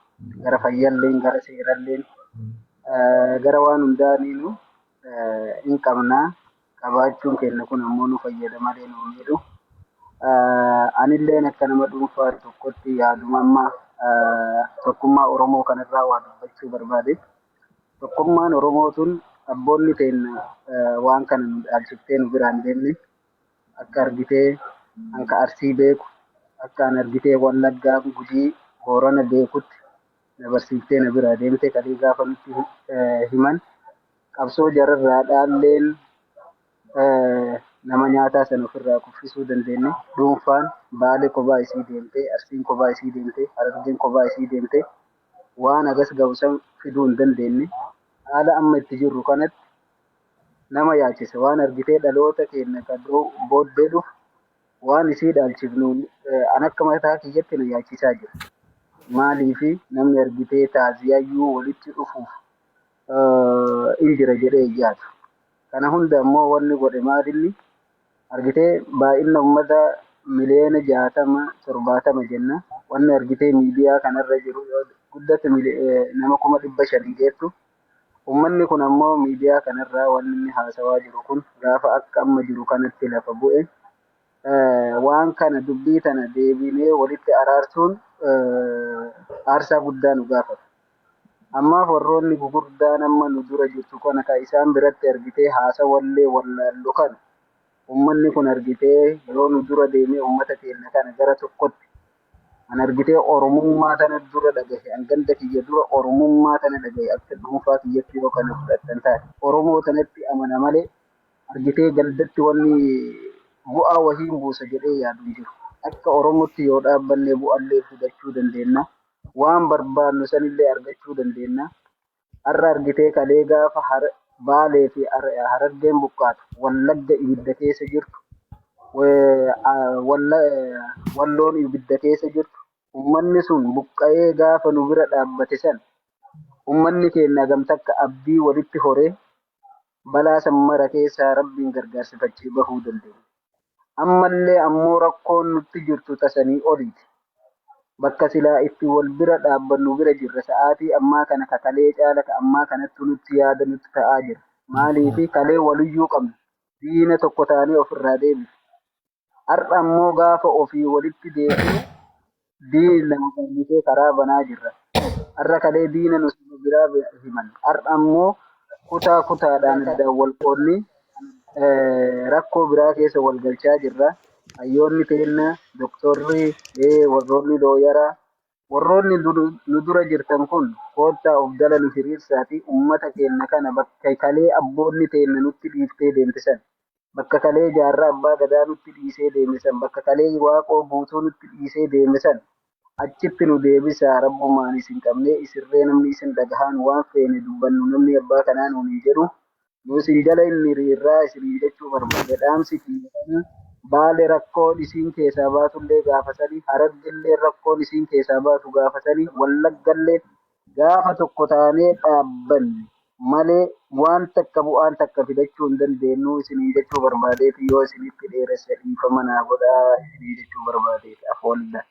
Gara fayyalleen, gara seeralleen, gara waan hundaaniinu hin qabna. Qabaachuun keenya kun ammoo nu fayyada malee nu hin miidhu. Anilleen akka nama dhuunfaa tokkotti yaaduma amma tokkummaa Oromoo kanarraa waa dubbachuu barbaade. Tokkummaan Oromoo tun abboonni teenna waan kana nu dhaalchiftee nu biraan deemne. Akka argitee an ka Arsii beeku, akka an argitee Wallaggaa, Gujii, Boorana beekutti na barsiiftee na biraa deemte kalee gaafa nutti himan qabsoo jararraa dhaalleen nama nyaataa sana ofirraa kuffisuu dandeenne dhuunfaan Baale kophaa isii deemte, Arsiin kophaa isii deemte, Harargeen kophaa isii deemte waan hagas gahu san fiduu hin dandeenne. Haala amma itti jirru kanatti nama yaachisa. Waan argitee dhaloota keenna ka booddee dhufu waan isii dhaalchifnu an akka mataa kiyyatti na yaachisaa jira. Maaliifi namni argitee taaziyayyuu walitti dhufuuf in jira jedhee hin yaadu. Kana hunda ammoo wanni godhe maalinni argitee baay'inna ummata miliyoona 60 70 jenna. Wanni argitee miidiyaa kanarra jiru yoo guddate nama 500,000 hin geettu. Ummanni kun ammoo miidiyaa kanarraa wanni inni haasawaa jiru kun gaafa akka amma jiru kanatti lafa bu'e waan kana dubbii tana deebinee walitti araarsuun aarsaa guddaa nu gaafata. Ammaaf warroonni gugurdaan amma nu dura jirtu kana ka isaan biratti argitee haasawallee wallaallu kana ummanni kun argitee yoo nu dura deemee ummata keenya kana gara tokkotti An argitee Oromummaa tana dura dhagahe. An ganda kiyya dura Oromummaa tana dhagahe akka dhuunfaa kiyyatti yoo kana fudhattan taate. Oromoo tanatti amana malee argitee gandatti wanni bu'aa wahiin buusa jedhee yaadu hin jiru. Akka Oromootti yoo dhaabbanne bu'allee fudachuu dandeenna. Waan barbaannu sanillee argachuu dandeenna. Har'a argitee kalee gaafa Baalee fi Harargeen buqqaatu, Wallagga ibidda keessa jirtu, Walloon ibidda keessa jirtu, ummanni sun buqqa'ee gaafa nu bira dhaabbate san ummanni keenya hagam takka abdii walitti horee balaa san mara keessaa Rabbiin gargaarsifachee bahuu dandeenya. Ammallee ammoo rakkoon nutti jirtu ta sanii oliiti. Bakka silaa itti wal bira dhaabbannu bira jirra. Sa'aatii ammaa kana ka kalee caala ka ammaa kanattu nutti yaada nutti ta'aa jira. Maaliifi kalee waluyyuu qabna. Diina tokko taanee ofirraa deebifna. Har'a ammoo gaafa ofii walitti deebinu diina nu falmitee karaa banaa jirra. Har'a kalee diina nu biraa himan. Har'a ammoo kutaa kutaadhaan addaan wal qoodnee rakkoo biraa keessa wal galchaa jirra. Hayyoonni teenna, doktorri, warroonni looyaraa, warroonni nu dura jirtan kun koottaa of jala nu hiriirsaati ummata keenya kana bakka kalee abboonni teenna nutti dhiiftee deemte san, bakka kalee jaarraa abbaa gadaa nutti dhiisee deeme san, bakka kalee waaqoo guutuu nutti dhiisee deeme san achitti nu deebisaa. Rabbumaan isin qabnee isirree namni isin dhagahaan waan feene dubbannu, namni abbaa kanaa nuun hin jedhu, nu isin jala inni hiriirraa isiniin jechuu barbaade. Dhaamsi kiyya Baale rakkoon isiin keessaa baatullee gaafasanii, Harargellee rakkoon isiin keessaa baatu gaafasanii, Wallaggallee gaafa tokko taanee dhaabbanne malee waan takka bu'aan takka fidachuu hin dandeenyu isiniin jechuu barbaadeeti. Yoo isinitti dheeresse dhiifama naa godhaa isiniin jechuu barbaadeeti. Afoolidha.